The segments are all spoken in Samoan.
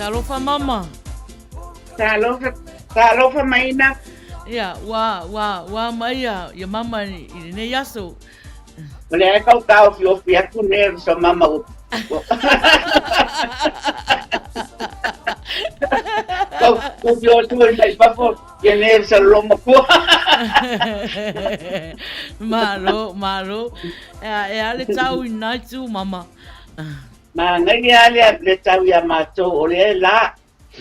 Talofa mama. Talofa, talofa maina. Ia, ua, ua, ua mai ia, ia mama i lenei aso. O lea e kau taofiofi atu nei so mama ua. Kau kau atu mai fafo ia nei sa lo matua. Malo, malo. E, e ale tau i nai tu mama. Manaia le le tau ia matou o lea e la.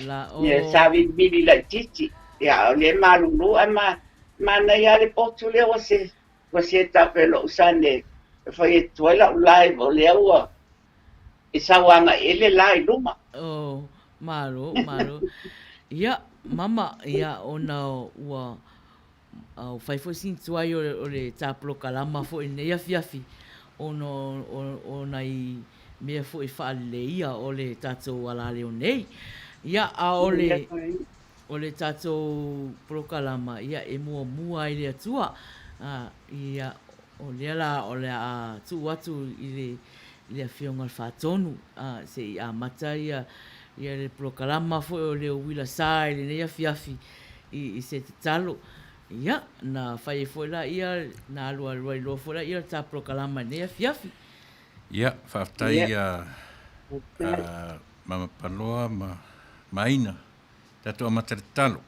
La o. Ia savilivili laitiiti. Ia o lea e malulu ae ma manaia le potu lea ua se ua set up e lou son e fai atu ai lau live o lea ua e sau agai le la i luma. Oh, malo, malo. Ia, mama, ia ona ua ua fai foi sina tuai o le ta polokalama foi i lenei afiafi ona o nai mea foi faaleleia o le tatou alaleo nei. Ia, a o le, o le tatou polokalama, ia, e muamua ai le Atua. Ia, o lea la o le a tuu atu i le, i le Afioga i le Faatonu, se i amata ia, ia le polokalama foi o le Uila Sa i lenei afiafi i se tatalo. Ia, na fai ai foi laia, na alualu ai loa foi laia le ta polokalama i lenei afiafi. Ia, faafetai ia Mama Paloa ma Maina, tatou amata le tatalo.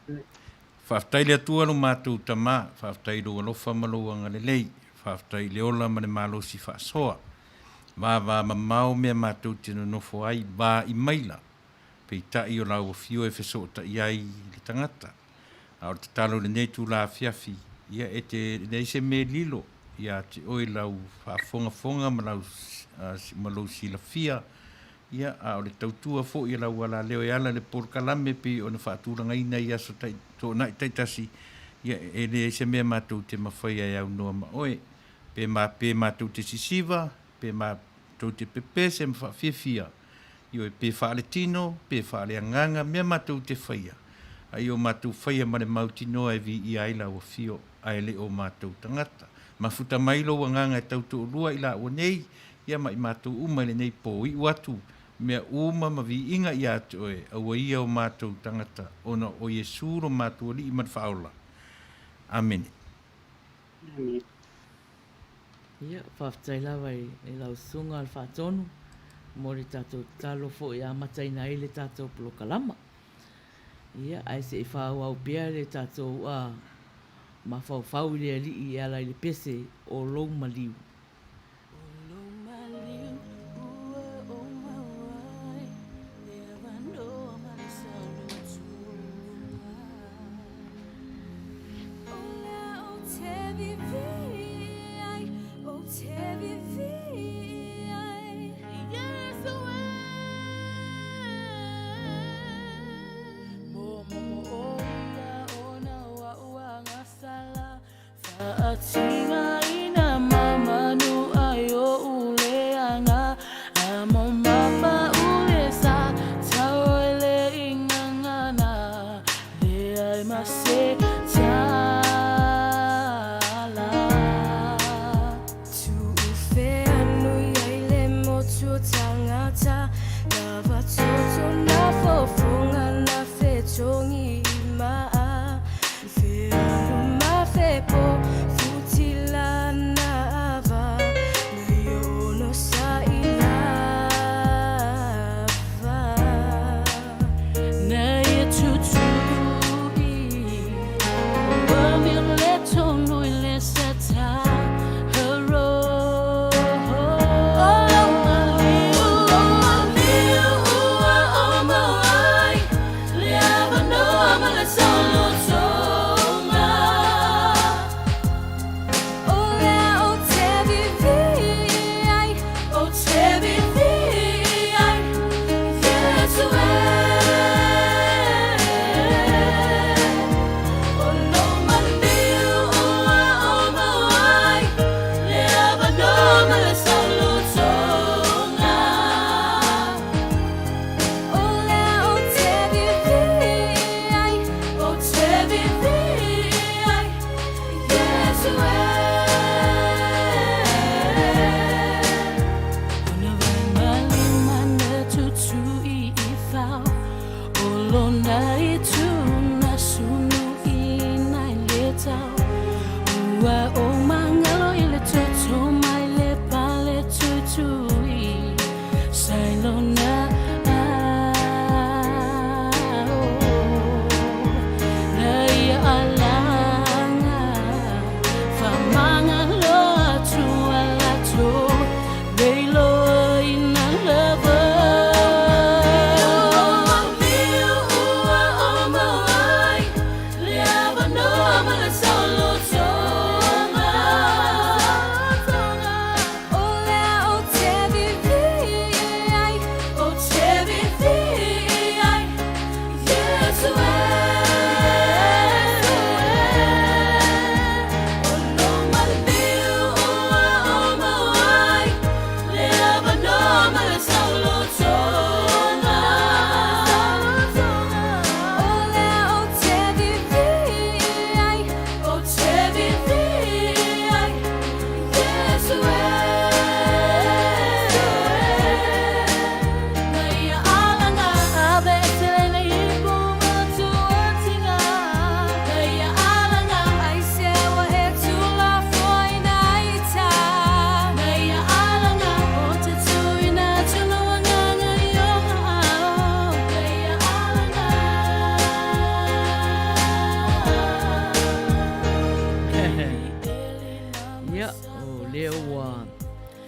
Faafetai le Atua lo matou Tama, faafetai i lou alofa ma lou agalelei, faafetai i le ola ma le malosi faasoa. Vava mamao mea matou te nonofo ai, va i maila, peitai o lau afio e fesootai ai le tagata. A o le tatalo i lenei itula afiafi, ia e te leai se mea lilo ia te oe lau faafogafoga ma lau ma lou silafia, ia a o le tautua foi a lau alaleo e ala i le polokalame pei ona faatulagaina i aso tai toonai taitasi, ia e leai se mea matou te mafaia e aunoa ma oe. Pe ma pe matou te sisiva, pe matou te pepese ma faafiafia, Ioe, pe faaletino, pe faaleagaga, mea matou te faia, a i o matou faia ma le mautinoa e viia ai lau afio, ae le o matou tagata. Mafuta mai lou agaga e tautoolua i laua nei, ia ma i matou uma i lenei po, iu atu mea uma ma viiga ia te oe, aua ia o matou tagata, ona o Iesu lo matou Alii ma le Faaola. Amene. Amene. Ia, faafetai lava i lau Susuga le Faatonu mo le tatou tatalo foi e amataina ai le tatou polokalama. Ia, ae se i faaauau pea le tatou mafaufau i le Alii e ala i le pese o lou maliu.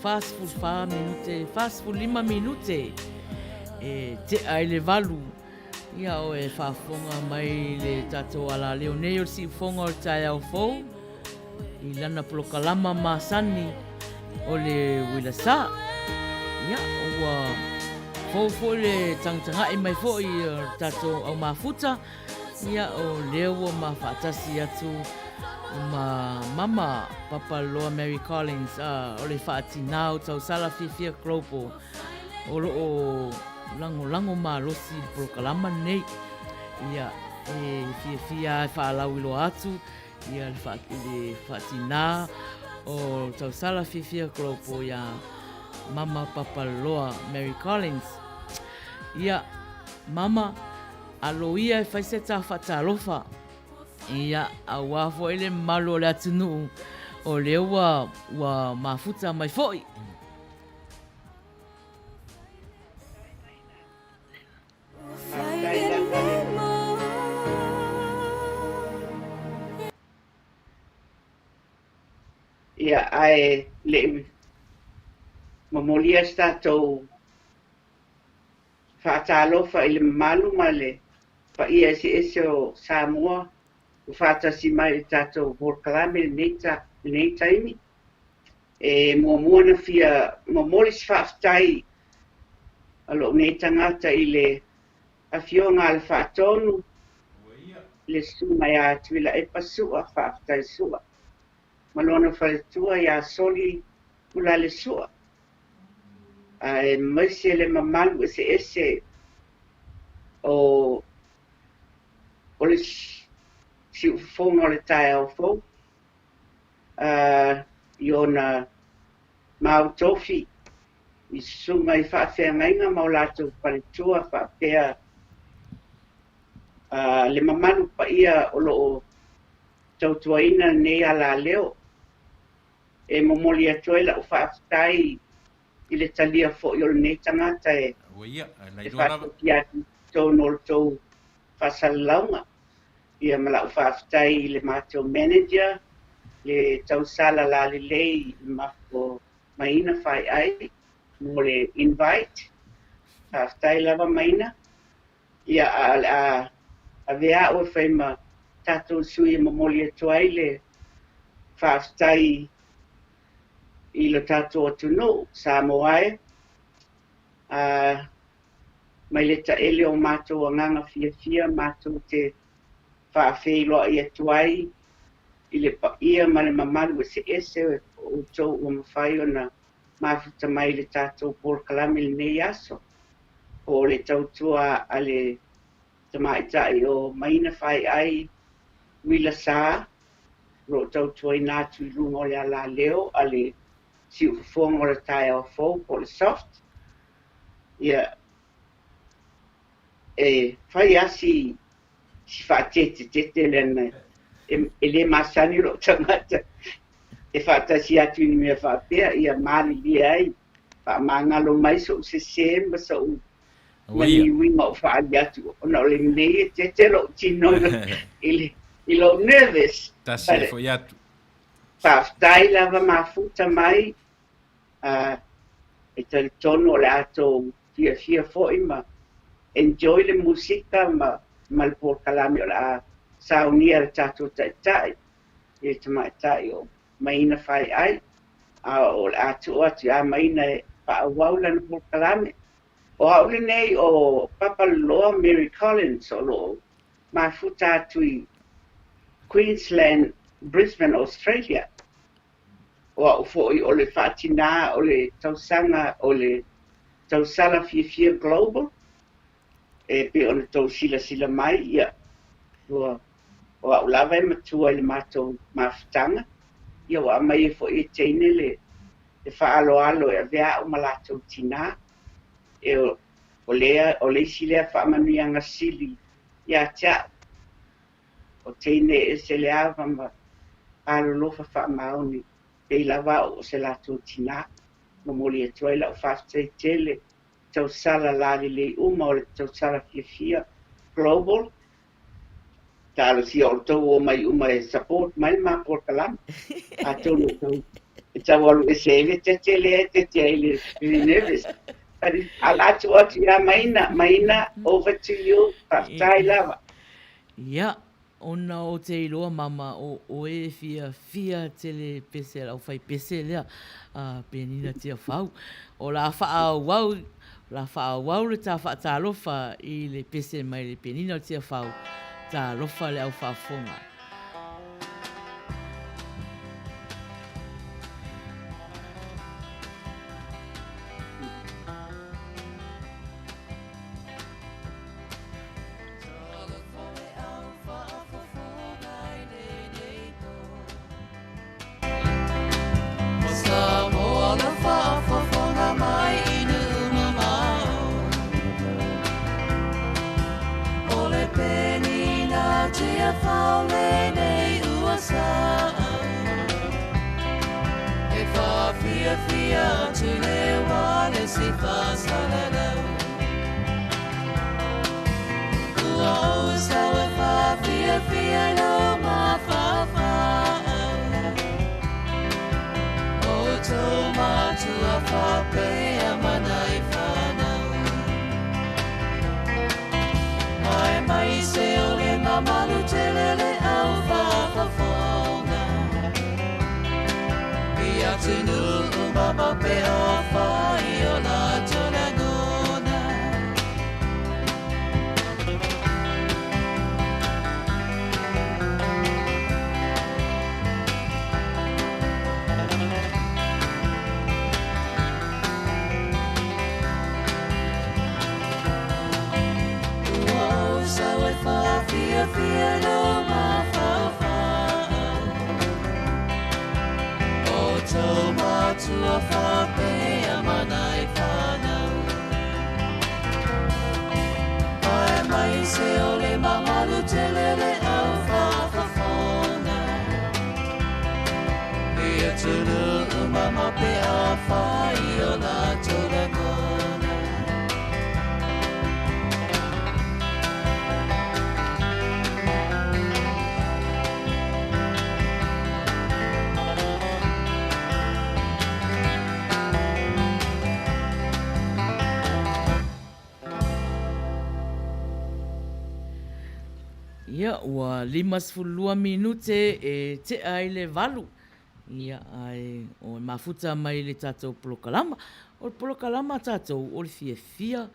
44 minute, 45 minute e tea ai le valu. Ia o e faafofoga mai le tatou alaleo nei o le siufofoga o le taeao fou i lana polokalama masani o le uila sa. Ia, ua fou foi le tagatagai mai foi o le tatou au mafuta. Ia, o lea ua ma faatasi atu ma Mama Papaloa Mary Collins, o le faatinā o Tausala Fiafia Global, o lo o lagolago malosi i le polokalama lenei. Ia, e fiafia lava e faalauiloa atu ia le, fa, le faatinā o Tausala Fiafia Global iā Mama Papaloa Mary Collins. Ia, Mama, alo ia e fai se tā faatalofa. Ia, auā foi le mamalu o le atunuu, o lea ua, ua mafuta mai foi. Ia, ae le i momolia se tatou faatalofa i le mamalu ma le paia eseese o Samoa ua faatasi mai i le tatou polokalame i lenei taimi. E muamua ona fia momoli se faafetai a lou nei tagata i le Afioga a le Faatonu, le Susuga ia Tuilaepa Sua, faafetai Sua, ma lona faletua ia Soli Mulale Sua, aemaise le mamalu eseese o o le siufofoga o le taeao fou i ona mau tofi i susuga i faafeagaiga ma o latou faletua faapea le mamalu paia o lo o tautuaina lenei alaleo. E momoli atu ai lau faafetai i le talia foi o lenei tagata e faatautia atu i totonu o le tou faasalalauga. Ia ma lau faafetai i le matou manager, le tausala lalelei o Maina Faiai mo le invite. Faafetai lava Maina. Ia a o le a avea au e fai ma tatou sui e momoli atu ai le faafetai i lo tatou atunuu, Samoa e, a mai le taele o matou agaga fiafia matou te faafeiloai atu ai i le paia ma le mamalu eseese o outou ua mafai ona mafuta mai i le tatou polokalame i lenei aso, po o le tautua a le tamaitai o Maina Faiai Uila Sa, o lo o tautuaina atu i luga o le alaleo a le siufofoga o le taeao fou po o le soft. Ia, e fai lava si si faatetetete leaga e le masani lou tagata e faatasi atu i ni mea faapea, ia malilie ai, faamagalo mai sou sese ma sou maliuina ma ou faaali atu ona o lenei e tete lou tino i lou nervous. Tasi e foi atu. Faafetai lava mafuta mai, e talitonu o le a tou fiafia foi ma enjoy le musika ma ma le polokalame o le a saunia e le tatou taitai i le tamaitai o Maina Faiai, a o le a tuu atu ia Maina e faaauau lana polokalame. O au lenei o Papaloloa Mary Collins o lo o mafuta atu i Queensland, Brisbane, Australia. O au foi o le faatinā o le tausaga o le Tausala Fiafia Global, e pei ona tou silasila mai, ia, ua, o au lava e matua i le matou mafutaga, ia ua aumai ai foi e teine le, le faaaloalo e avea au ma latou tinā. E, o lea, o le isi lea faamanuiaga sili ia te au. O teine e ese le ava ma alolofa faamaoni, pei lava au o se latou tinā. Momoli atu ai lau faafetai tele tausala lalelei uma o le tausala fiafia global. Talosia outou o mai uma e support mai le ma polokalame. Atonu o tau E tau alu ese ai le tete lea e tete ai le very nervous. But ala atu atu ia Maina, Maina, over to you, faafetai lava. Ia, ona o te iloa mama o oe e fiafia tele pese a le aufaipese lea a Penina Tiafau. O la faaauau, la faaauau le ta faatalofa i le pese mai le Penina o Tiafau, talofa le au faafofoga. Ia, ua 52 minute e tea ai le valu. Ia, ae o e mafuta mai le tatou polokalama. O le polokalama a tatou, o le fiafia,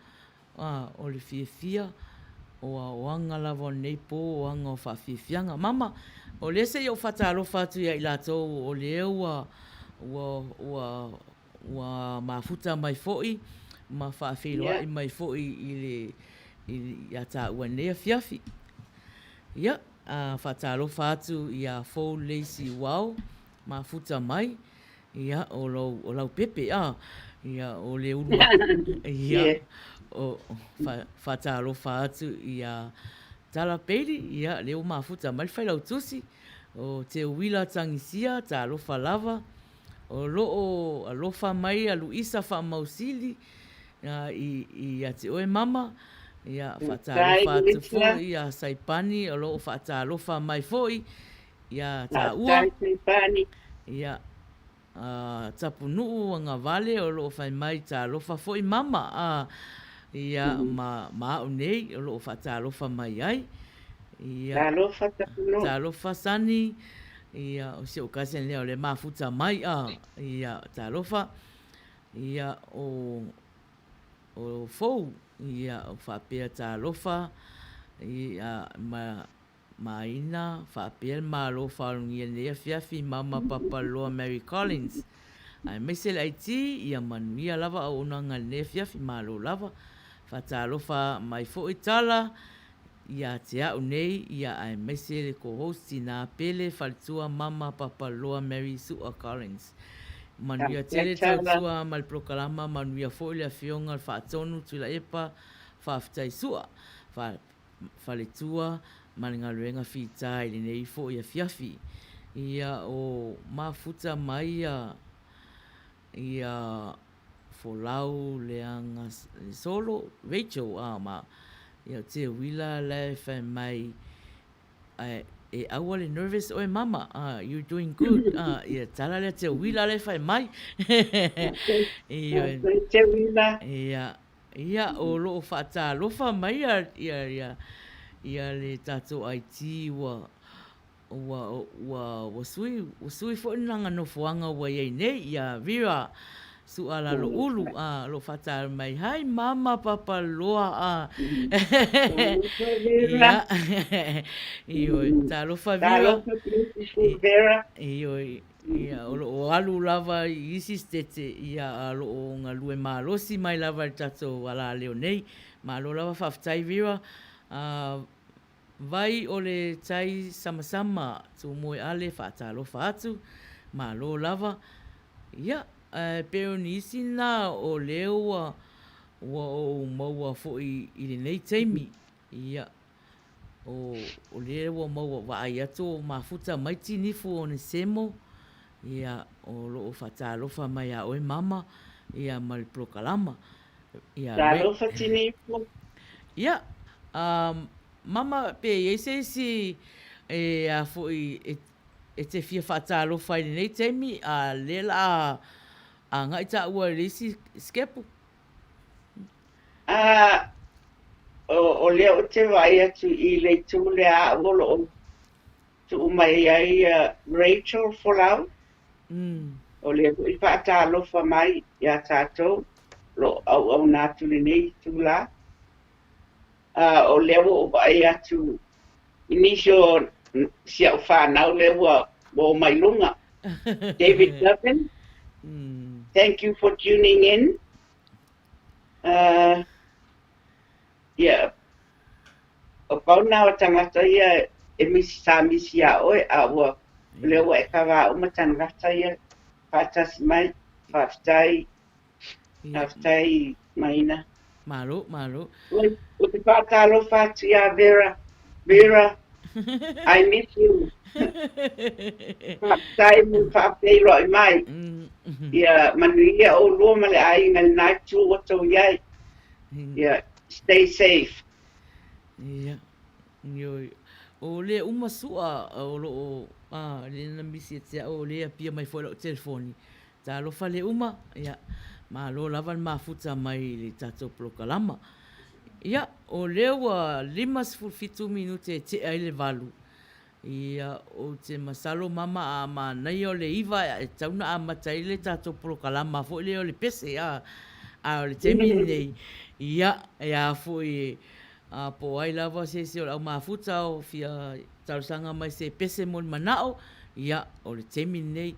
a, o le fiafia, o aoaga lava o lenei po, o aga o faafiafiaga. Mama, o lea se i ou faatalofa atu ia i latou o lea ua, ua, ua, ua mafuta mai foi ma faafeiloai mai foi i le, iā tāua i lenei afiafi. Ia, a faatalofa atu iā Fou Lacey Wao, mafuta mai, ia, o lou, o lau pepe, a, ia, o le ulu, ia, o, fa, faatalofa atu iā Tala Bailey, ia, lea ua mafuta mai le Failautusi, o Teuila Tagisia, talofa lava, O lo o alofa mai a Luisa Faamausili ia te oe mama, ia faatalofa atu foi ia Saipani o lo o faatalofa mai foi ia taua, ia Tapunuu Agavale o lo o fai mai talofa foi mama, ia ma au nei o lo o faatalofa mai ai. Ia talofa Sani. Ia, o si ou cousin lea o le mafuta mai, a, ia, talofa, ia, o, o Fou, ia, o faapea talofa, ia, ma, Maina, faapea le Malo faalogia nei afiafi Mama Papaloa Mary Collins, aemaise le IT, ia manuia lava auaunaga i lenei afiafi, malo lava, faatalofa mai foi Tala, Ia te au nei, ia aemaise le co-host Tina Pele Faletua Mama Papa Loa Mary Su'a Collins. Manuia tele tautua ma le polokalama, manuia foi le afioga le Faatonu Tuilaepa Faafetai Su'a Faletua ma le galuega fita i lenei foi afiafi. Ia o mafuta mai ia Ia folau leaga le solo Rachel a ma ia te uila la e fai mai ae e aua le nervous oe mama, you're doing good, ia tala lea Teuila lea fai mai. Ioe. Teuila. Ia, ia o loo faatalofa mai ia, ia, ia, ia le tatou IT ua, Ua, ua, ua sui, ua sui foi lana nofoaga ua i ai nei, iā Vera Sualaloulu, a, o lo o faatala mai, Hi Mama Papaloa, a. Talofa Vera. Ia, ioe, talofa Vera. Talofa beautiful Vera. Ioe, ia, o lo o alu lava i isi sitete, ia, a o lo o galue malosi mai lava i le tatou alaleo nei. Malo lava faafetai Vera. A, Vai o le tai samasama Tūmoe ale faatalofa atu, malo lava. Ia, ae pei o nisi na o lea ua ua ou maua foi i lenei taimi. Ia, o o lea ua maua vaai atu o mafuta mai Tinifu Onesemo, ia, o lo o faatalofa mai ia oe mama, ia ma le polokalama. Ia, Talofa Tinifu. Ia, mama, pe i ai se isi e a foi e, e te fia faatalofa i lenei taimi, a lea la a agai taua i le isi sikepu? A, o, o lea ou te vaai atu i le itu lea aʻu o lo o tuu mai ai Rachel Folau, o lea foi faatalofa mai iā tatou, o lo o auauna atu i lenei itulā. A o lea ua ou vaai atu i nisi o si au fanau lea ua ua o mai luga. David Duggan, thank you for tuning in. Uh, Ia, o pau nā o tangata ia e misi, sa misi iā ʻoe, a ua, o lea ua e kawā uma tangata ia faatasi mai, faafetai, faafetai Maina. Malo, malo. Oi, ou te faatalofa atu iā Vera, Vera, I miss you. Faafetai mo le faafeiloai mai. Ia manuia ʻolua ma le ʻāina i lenā itu ua tou i ai. Ia, stay safe. Ia, ioe. O lea uma sua o lo o, a, lea na misi e te au, o lea apia mai foi lau telefoni. Talofa le uma, ia, malo lava le mafuta mai i le tatou polokalama. Ia, o lea ua 57 minute e tea ai le valu. Ia, ou te masalo mama a manaia o le iva e tatau ona amata ai le tatou polokalama foi lea o le pese, a, a o le taimi lenei, ia, e a foi, a, po o ai lava se isi o le au mafuta o fia talosaga mai se pese mo le manao, ia, o le taimi lenei.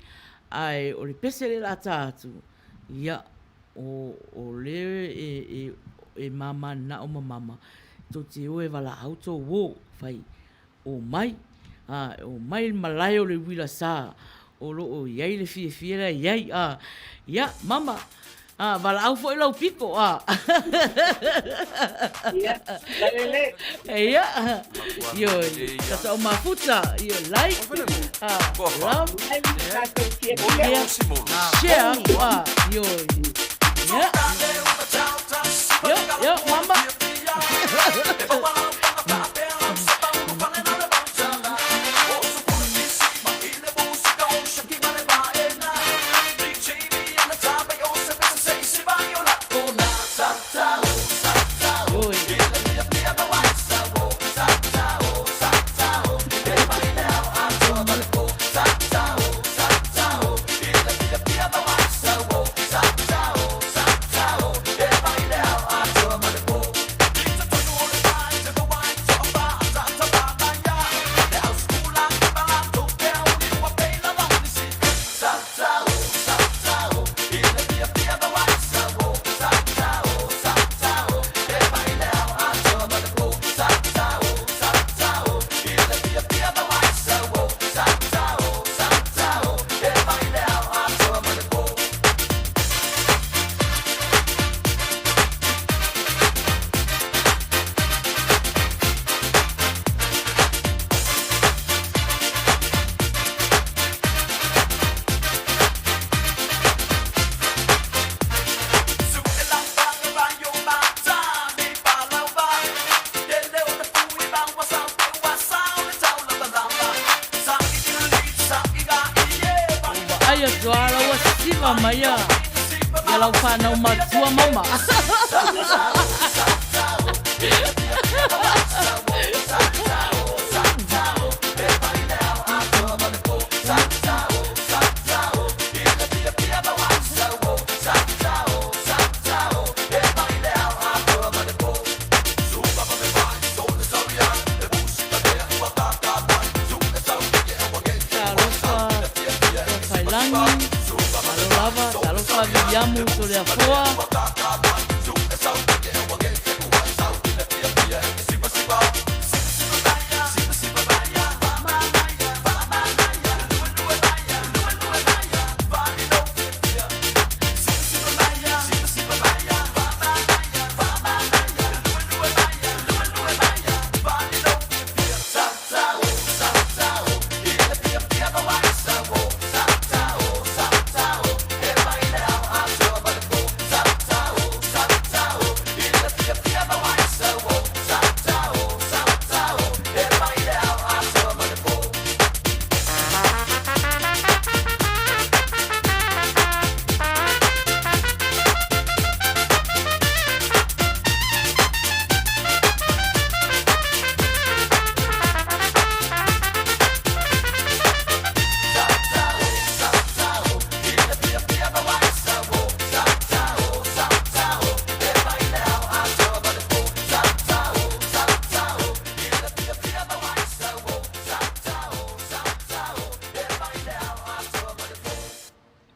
Ae o le pese lea o le a ta atu, ia, o, o lea e, e, e mama manao ma mama, tou te o e valaau tou uo, fai, Omai, a, omai i le malae o le uila sa o lo o i ai le fiafia la e i ai, a, ia, mama, a, valaau foi lau pito, a. Ia, lalele. Ia, ioe, tatou mafuta, ia, like, a, love, ia, share, a, ioe, ia, ia, ia, mama. vaai atu a la ua siva mai ia ia lau whanau matua mama. Talofa Tuafailangi, malo lava, talofa Viliamu Toleafoa.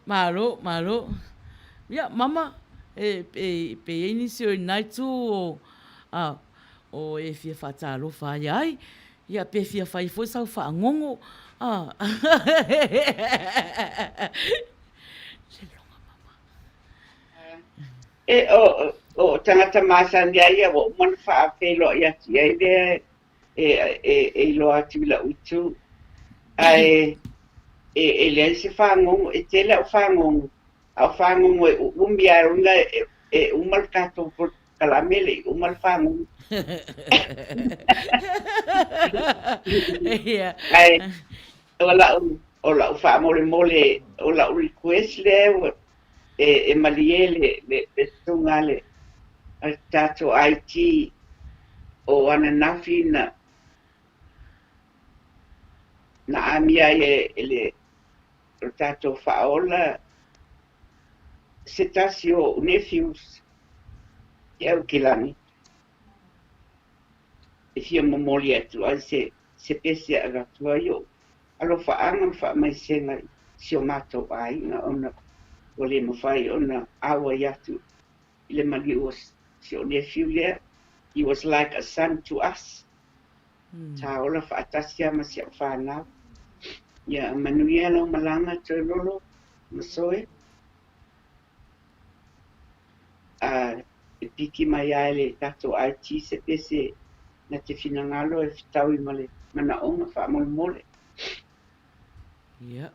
Malo, malo. Ia, mama, e, e, pe i ai nisi o i nai tū o, a, o e fia whaatalofa ai ai, ia, pe fia whai foi sau whaangongo, a. Le longa, mama. E, o, o tagata masani ai ia ua uma ona faafeiloai atu i ai lea e, e, e iloa atu i la'u itu. Ae e, e leai se fagogo, e tele a'u fagogo, a o fagogo e u'umi a ona e, e uma le tatou polokalame e le i uma le fagogo. Ia. Ae o la'u, o la'u faamolemole, o la'u request lea ua e, e malie le, le, le susuga a le, a le tatou IT o ananafi na, na amia ai e, e le, o le tatou faaola se tasi o o'u nephews i Aukilani e fia momoli atu ai se, se pese e avatu ai o'u alofaaga ma faamaisega i si o matou aiga ona ua le mafai ona auai atu i le maliu o si o'u nephew lea. He was like a son to us. Sa ola faatasi lava ma si a'u fanau. Ia manuia lau malaga Toilolo ma Soe. A e piki mai lava e le tatou IT se pese na te finagalo e fetaui ma le manaoga faamolemole. Ia.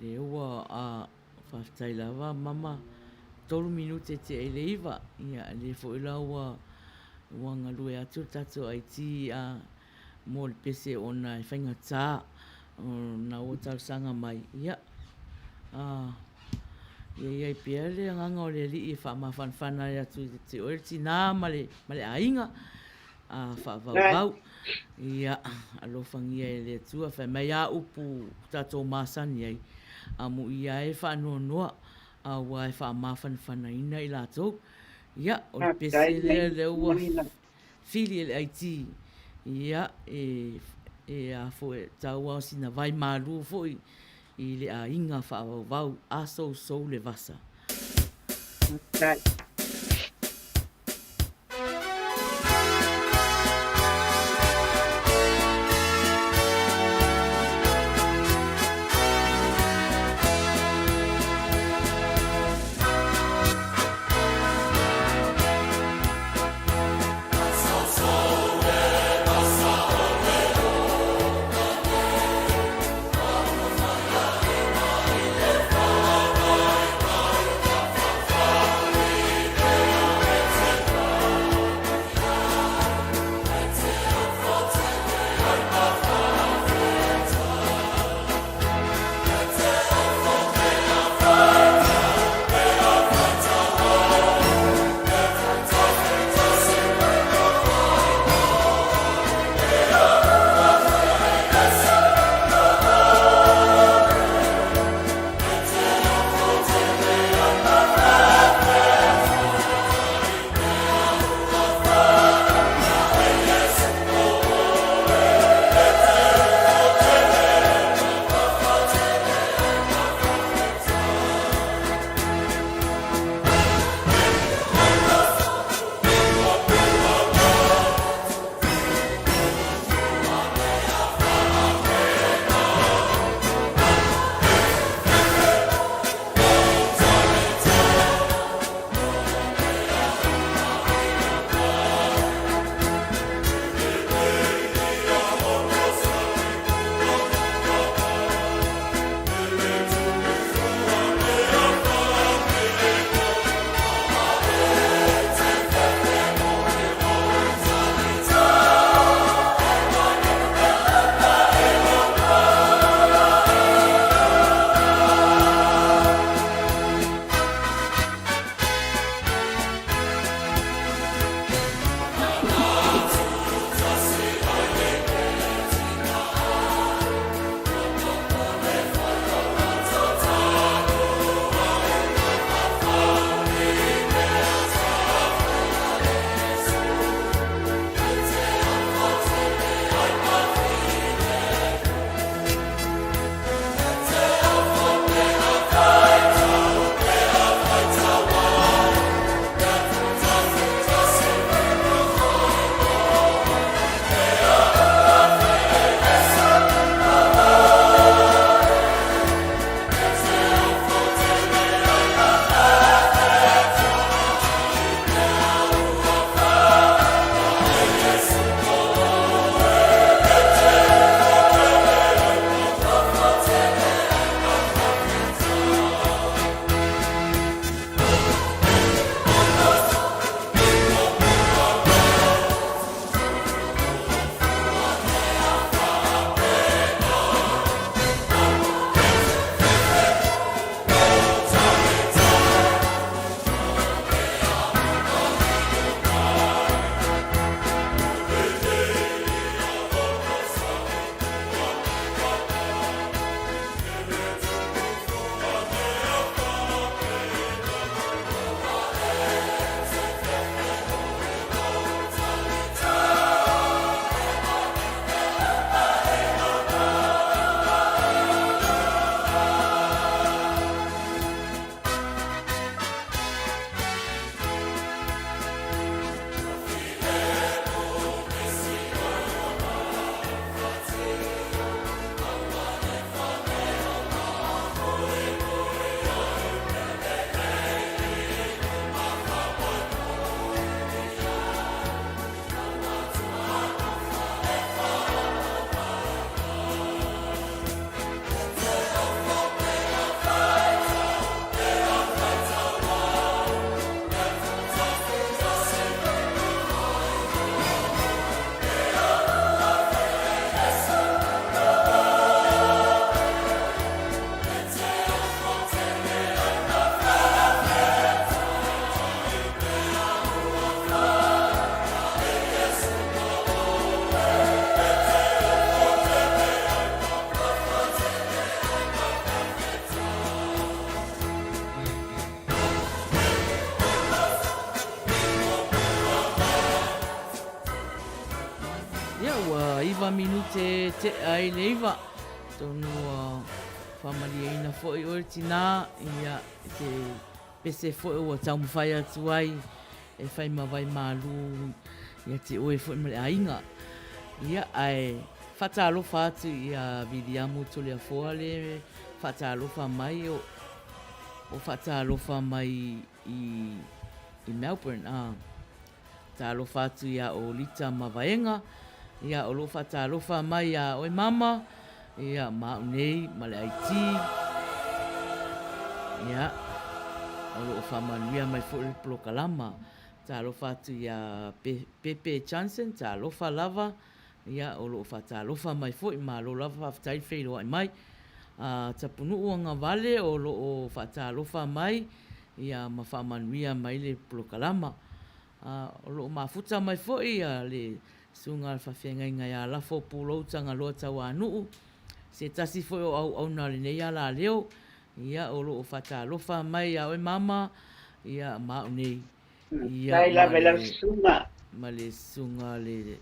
Lea ua a faafetai lava mama 3 minute tea i le 9. Ia lea foi la ua ua galue atu le tatou IT a mo le pese ona e faigata ona ua talosaga mai. Ia a ia i ai pea le agaga o le Alii e faamafanafana atu ia te oe le tinā ma le ma le aiga a faavauvau. Ia, alofagia e le Atua, fai mai a upu tatou masani ai, amuia ai e faanoanoa, a ua e faamafanafanaina i latou. Ia, o le pese lea lea ua fili e le IT. Ia, e, e a foi, tau ao sina vai malu foi i le aiga faavauvau, a sousou le vasa. Faafetai. Ia, ua 9 minute tea ai le 9. Atonu ua faamalieina foi oe le tinā, ia, i te pese foi ua taumafai atu ai e fai ma vai malū ia te oe foi ma le aiga. Ia, ae faatalofa atu ia Viliamu Toleafoa le faatalofa mai, o, o faatalofa mai i, i Melbourne, a. Talofa atu ia Olita ma Vaega, ia o lo o faatalofa mai ia oe mama, ia ma au nei ma le IT, ia o lo o faamanuia mai foi le polokalama. Talofa atu ia Pepe Johnson, talofa lava, ia o lo o faatalofa mai foi, malo lava faafetai le feiloai mai. Tapunuu Agavale o lo o faatalofa mai, ia ma faamanuia mai le polokalama. O lo o mafuta mai foi le Susuga a le Faafeagaiga ia Lafo Pulou Tagaloa Tauanuu, se tasi foi o auauna o lenei alaleo, ia o lo o faatalofa mai ia oe mama, ia ma au nei, ia ma le, ma le Susuga le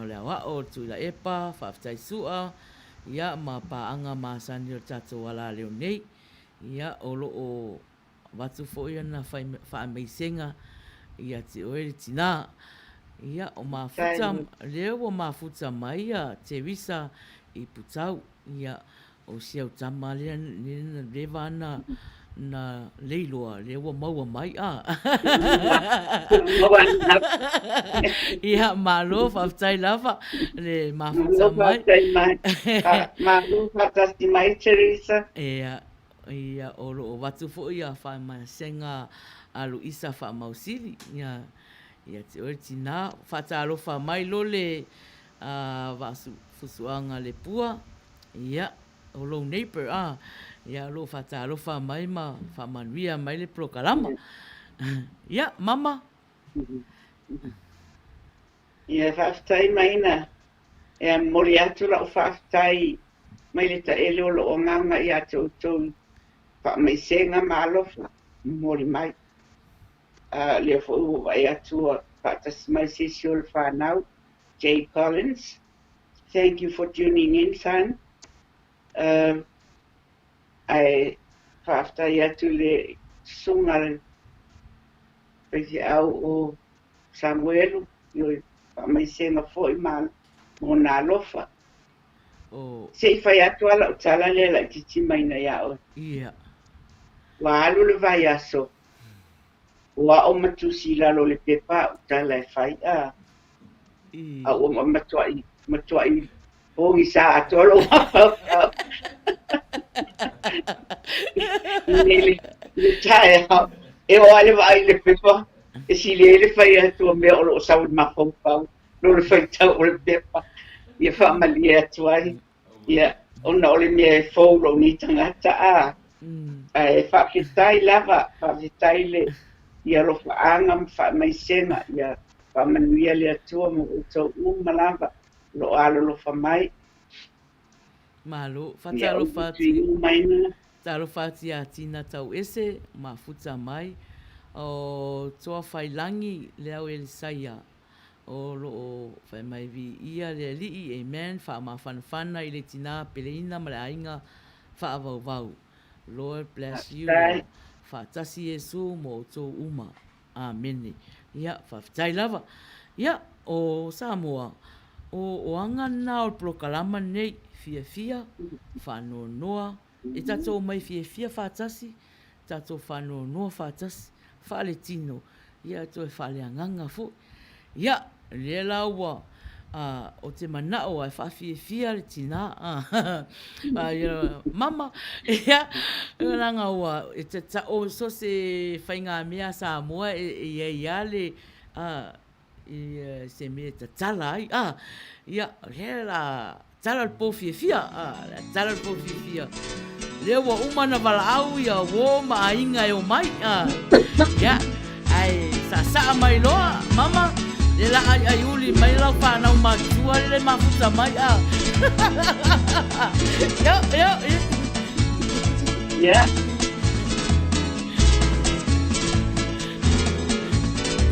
le Aoao Tuilaepa, faafetai Sua, ia ma paaga masani o le tatou alaleo nei. Ia, o lo o avatu foi ana faamaisega ia te oe le tinā. Ia, o mafuta, lea ua mafuta mai ia Teresa i Putau. Ia, o si au tama lea, leva ana na leiloa, lea ua maua mai, a. Ia, malo, faafetai lava le mafuta mai. Malo faafetai mai. Malo faatasi mai Teresa. Ia, ia, o lo o avatu foi ia faamaisega a Luisa Faamausili, ia, ia te oe le tinā. Faatalofa mai lole Vaafusuaga Lepua, ia, o lou neighbour, a, ia, o lo o faatalofa mai ma faamanuia mai le polokalama. Ia, mama. Ia, faafetai Maina. E momoli atu lau faafetai mai le taele o lou agaga ia te outou i faamaisega ma alofa momoli mai. A lea foi ua vaai atu ua faatasi mai se isi o le fanau, Jay Collins. Thank you for tuning in, son. Uh, ae faafetai atu i le susuga le faifeau o Samuelu, ioe, faamaisega foi ma mona alofa. Oh. Se i fai atu lava lau tala lea laitiiti maina ia oe. Ia. Ua alu le vaiaso, o a'o ma tusi i lalo o le pepa a'u tala e fai, a, a ua matua'i, matua'i pogisa atoa lou mafaufau. I le, le taeao, e oo lava le vaai i le pepa, e sili ai le fai atu o mea o lo o sau i le mafaufau, lo le faitau o le pepa, ia faamalie atu ai. Ia, ona o le mea e fou lou nei tagata, a, ae faafetai lava, faafetai le, i alofaaga ma faamaisega, ia faamanuia le Atua ma outou uma lava o lo o alolofa mai. Malo, faatalofa atu, talofa atu ia Tina Tauese, mafuta mai, o Toafailangi Leauelisaia, o lo o fai mai Viia le Alii, Amen, faamafanafana i le tina peleina ma le aiga faavauvau. Lord bless you all. Faatasi Iesu mo outou uma. Amene. Ia, faafetai lava. Ia, o Samoa, o, o aga na o le polokalama lenei, fiafia, faanoanoa, e tatou omai fiafia faatasi, tatou faanoanoa faatasi, faaletino, ia toe faaleagaga foi. Ia, lea la ua, a, o te manao a e faafiafia le tinā, a, ia, mama, ia, leaga ua, e tatao, so se faigamea a Samoa e, e i ai lava le, a, i se mea e tatala ai, a, ia, o lea la tala le pō fiafia, a, la tala le pō fiafia. Lea ua uma na valaau ia uō ma aiga e omai, a, ia, ae saasaa mai loa, mama, lea la aiai uli mai lau fanau matutua lea le mafuta mai, a. Ia, ia, ia. Ia.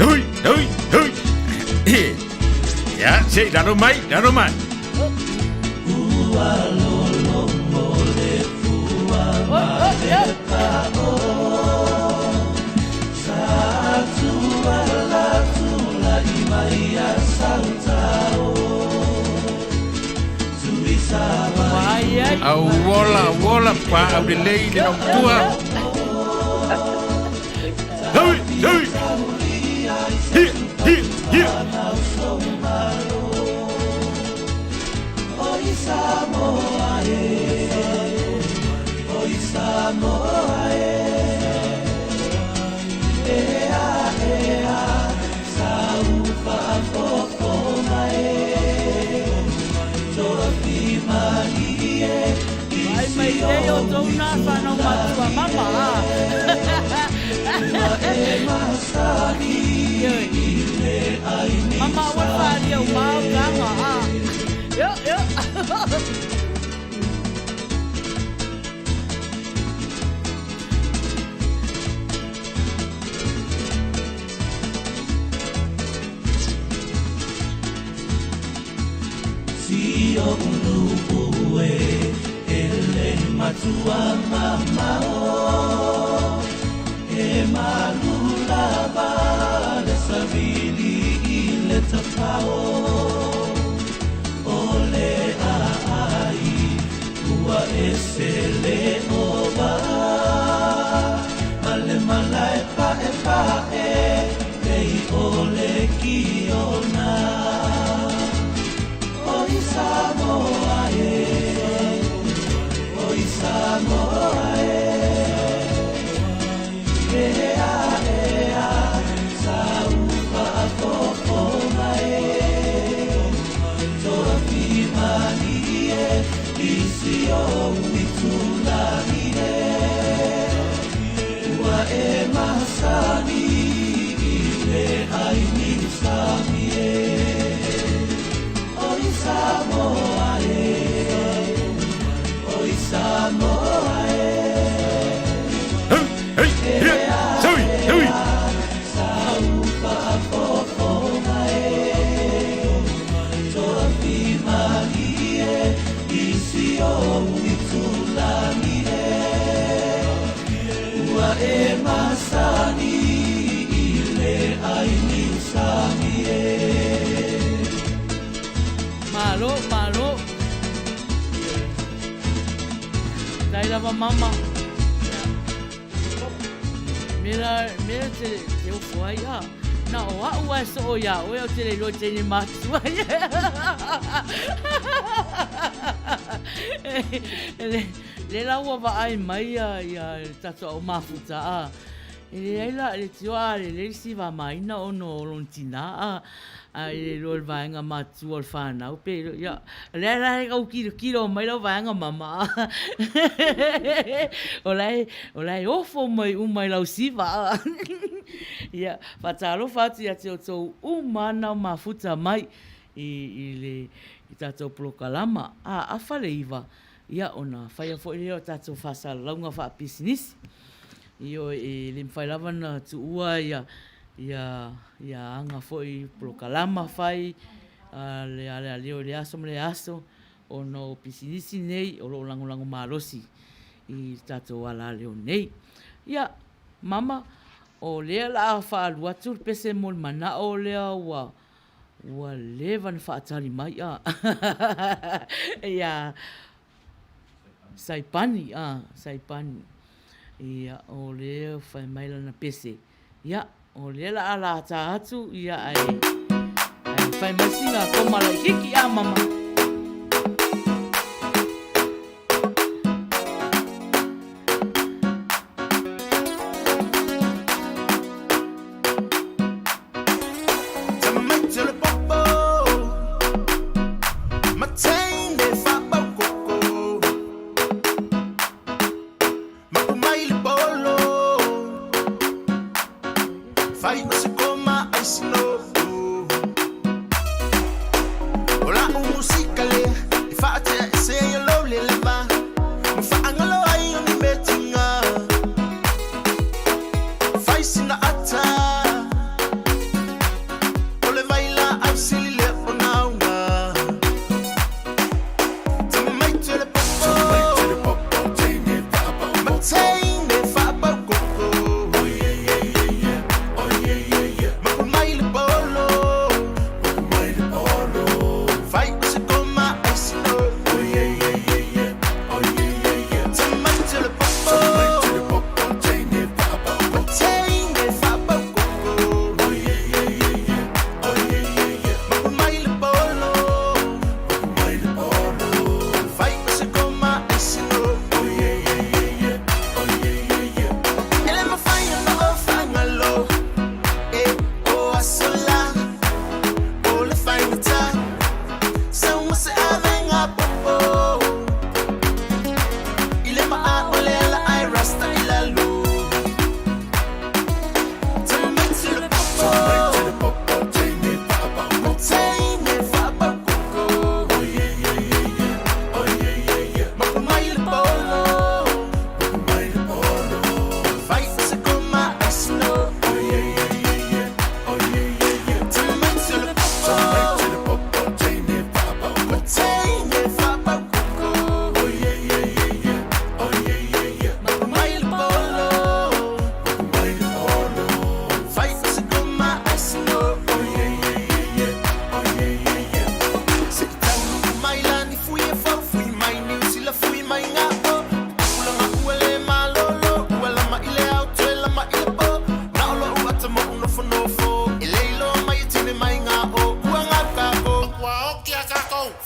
Hui, hui, hui. Ia, se i lalo mai, lalo mai. Au ola, au ola, pa au lelei le laumatua. Hui, hui. Hi, hi, hi. Ai mai nei o tou nā whanau matua mama a. Mama ua wharia o māu tānga a. Yo, yo. Hei, hei, hi, saui, saui. Malo, malo. Dai lava mama. Mera, mera te, te ofo ai a. Na o au ai so o ia oe o te le loa teine matua. Le, le la ua vaai mai ia, ia tatou au mafuta a. E leai la, le tio a le le isi vamaina ona o lona tina a, a e le iloa le vaega matua o le fanau pe ia, lea la e tau kilokilo mai lau vaega mama a. O la e, o la e ofo mai uma i lau siva a. Ia, faatalofa atu ia te outou uma ana o mafuta mai i, i le i tatou polokalama a, a Faleiva, ia ona faia foi lea o tatou faasalalauga faapisinisi. Ioe, e le mafai lava ona tuua ia, ia, ia aga foi polokalama fai a le alealeo i lea aso ma lea aso, ona o pisinisi nei o lo o lagolago malosi i le tatou alaleo nei. Ia, Mama, o lea la a faalu atu le pese mo le manao lea ua, ua leva ona faatali mai a. Ia, Saipani, a, Saipani. Ia, o lea fai mai lana pese. Ia, o lea la a lata atu, ia, ae, ae fai mai sina koma laitiiti, a, mama.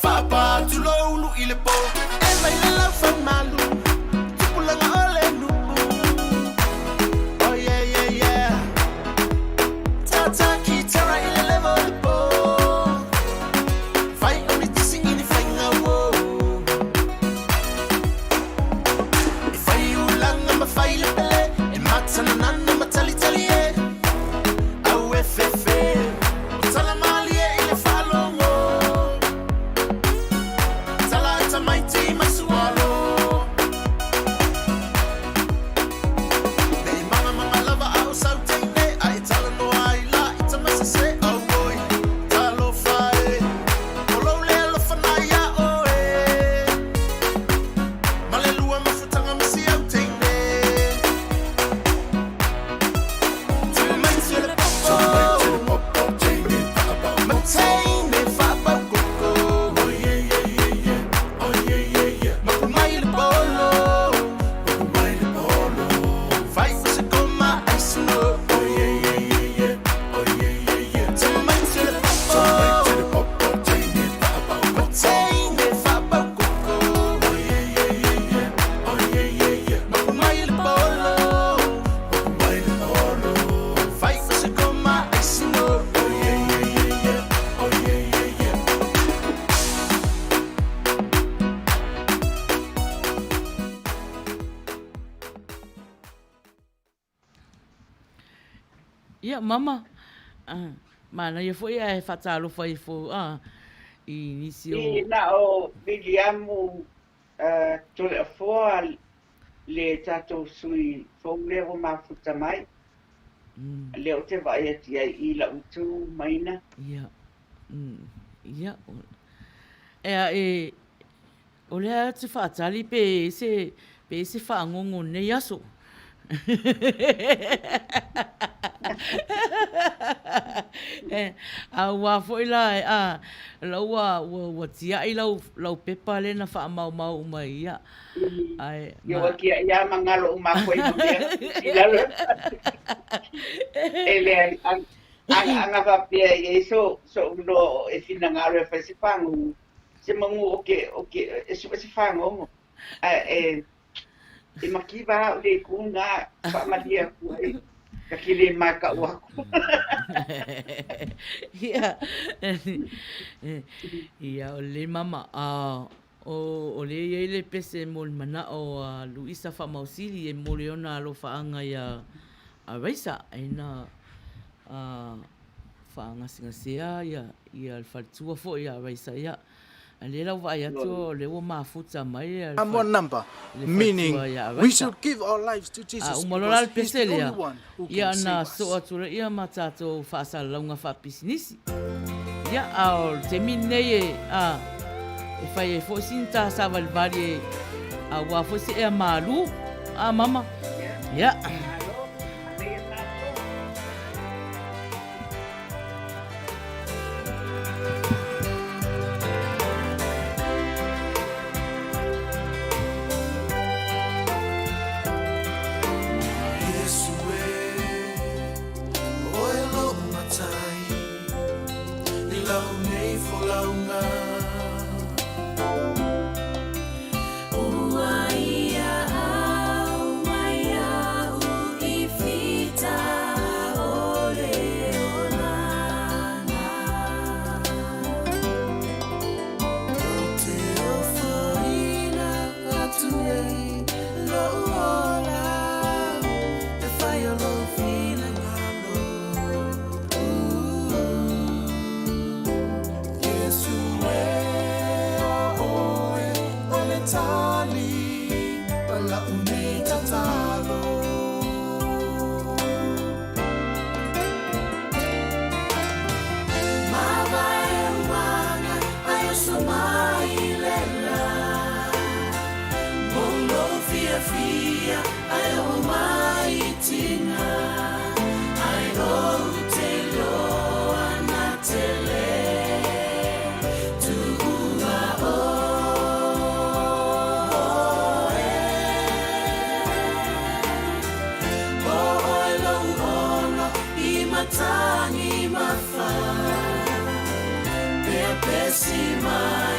Fa'apa atu lou lu'i i le po. E mai le laufau malu, tupulaga o le nuu. Oh yeah yeah yeah. Tata kitara i le leva o le po. Fai o ni tisi i ni faiga uo. E fai ulaga ma fai le pele. E matananana ma talitali e. Au e fefe. O tala malie i le faalogo. Tala e tamaiti mai sualo. Nei mangamanga lava a o sau teine. A e talanoa ai la i tamasese. Auoi, talofa e. O lou le alofa na ia oe. Ma le lua mafutaga ma si au teine. Tamaiti o le popo. Ma teine faapaukoko. Mapu mai le polo. Fai o se koma ai snow. Tamaiti o le popo. Ma teine faapaukoko. Mapu mai le polo. Fai o se koma ai snow. Ia, mama, manaia foi ae faatalofa ifo i nisi o. I na o Viliamu Toleafoa le tatou sui fou lea ua mafuta mai, lea ou te vaai atu i ai i lau itu maina. Ia, ia, ea e, O lea ou te faatali pe ese, pe ese fagogo o lenei aso. Aua foi la, a, la ua, ua, ua tiai lau, lau pepa lea na faamaumau uma i ia. Ae, Ia ua tiai lava ma galo uma aku ai ma mea i lalo. E leai, ana faapea e i ai so'u iloa e finagalo e fai se fagogo, se manu o ke, o ke, e sue se fagogo, ae e, e makiva au le itu na faamalie atu ai, ta te le matau aku. Ia, ia, o lelei mama, a, o, o lea e i ai le pese mo le manao a Luisa Faamausili e momoli ona alofaaga iā Raisa, e na, a, faagasegasea ia le faletua foi ia Raisa ia. A lea la ua vaai atu o lea ua mafuta mai le Samoan number, meaning faletua ia we Raisa. should give our lives to A Jesus uma loa la because le he's pese the lea, only one who ia can ona save soo us. atu lea ma tatou faasalalauga faapisinisi. Ia, a o le taimi lenei e, a, e fai ai foi sina ta savalivali e, aua foi se ea malu. A mama? Ia. Iesu e, oe lou matai, i lau nei folauga. Ua ia au mai au i whita o le olanga. Ou te ofoina atu nei lou ola, e fai o lou finagalo. Iesu e, o oe o le tali o la'u nei tatalo. Mavae uaga ai oso mai le la. Mo lou fiafia ai oo mai i tina. Ai ou te iloa na te le tuua oe. O oe lou ono i matagi mafa. Pepesi mai.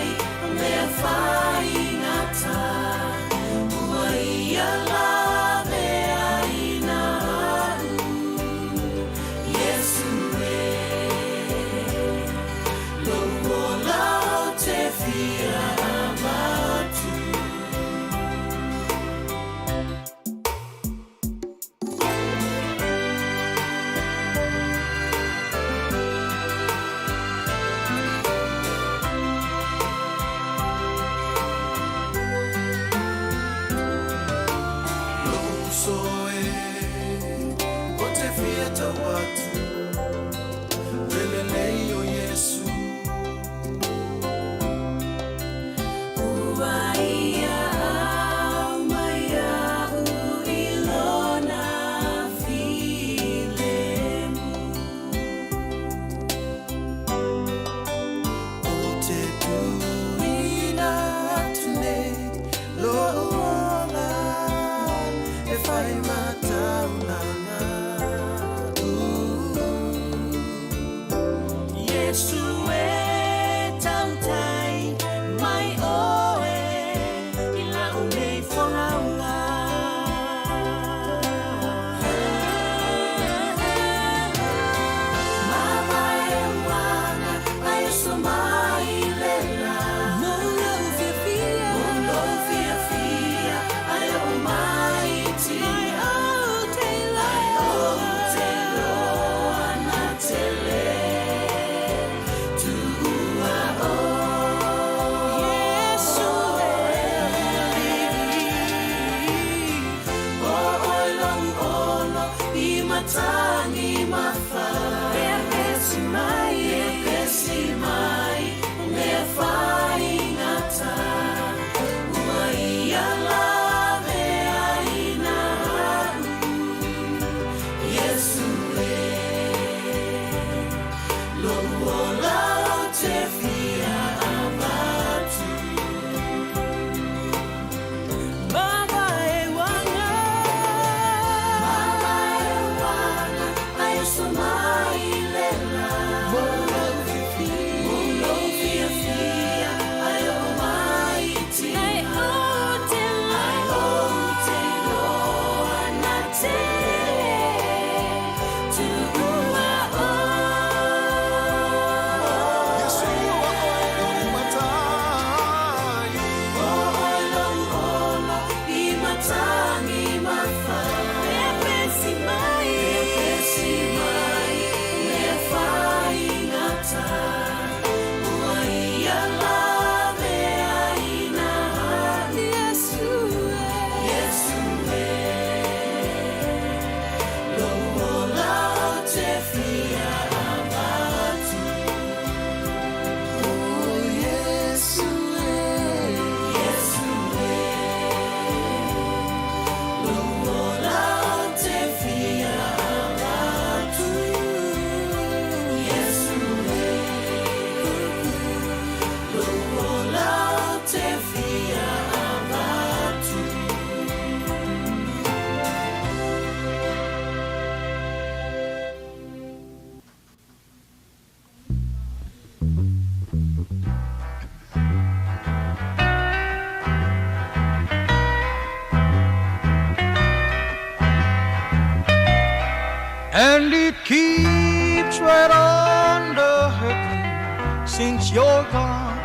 And it keeps right on the hurting since you're gone.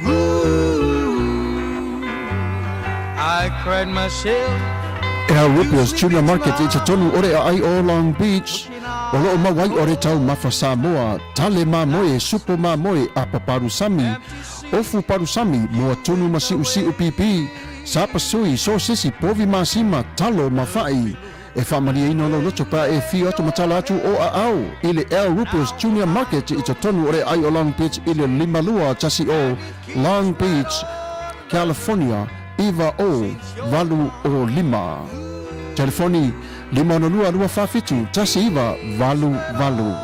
Ooh, I cried myself. Al Ripper's Tuna Market i totonu o le aai o Long Beach, o loo mau ai o le taumafa Samoa, tale mamoe, supo mamoe, apa palusami, ofu palusami, moa tunu ma siusiu pipi, sapasui, sosesi, povi masima, talo ma fa'i. E faamalieina lou loto pe a e afio atu ma tala atu o aao i le Al Ruper's Junior Market i totonu o le aai o Long Beach i le 5210 Long Beach, California 90805. Telefoni, 562 247 1988.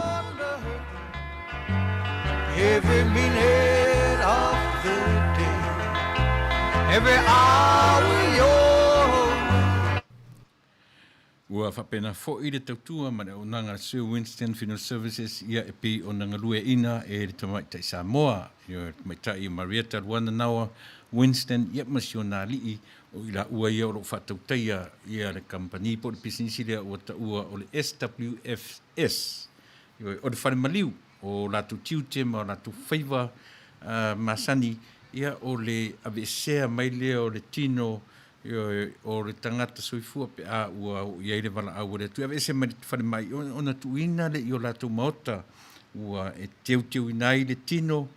Every minute of the day, every hour you're Ua faapena foi le tautua ma le auaunaga a le Sir Winston Funeral Services ia e pei ona galueaiina e le tamaitai Samoa, ia le tamaitai Marietta Luana Naoa Winston ia ma si ona alii, o i laua ia o lo o faatautaia ia le kamupani po o le pisinisi lea ua taua o le SWFS. Ioe, o le fale maliu o latou tiute ma o latou faiva masani, ia o le aveesea mai lea o le tino, ioe, o le tagata soifua pe a ua oo i ai le valaau a le Atua e aveese mai le falemai ona tuuina lea i o latou maota ua e teuteuina ai le tino,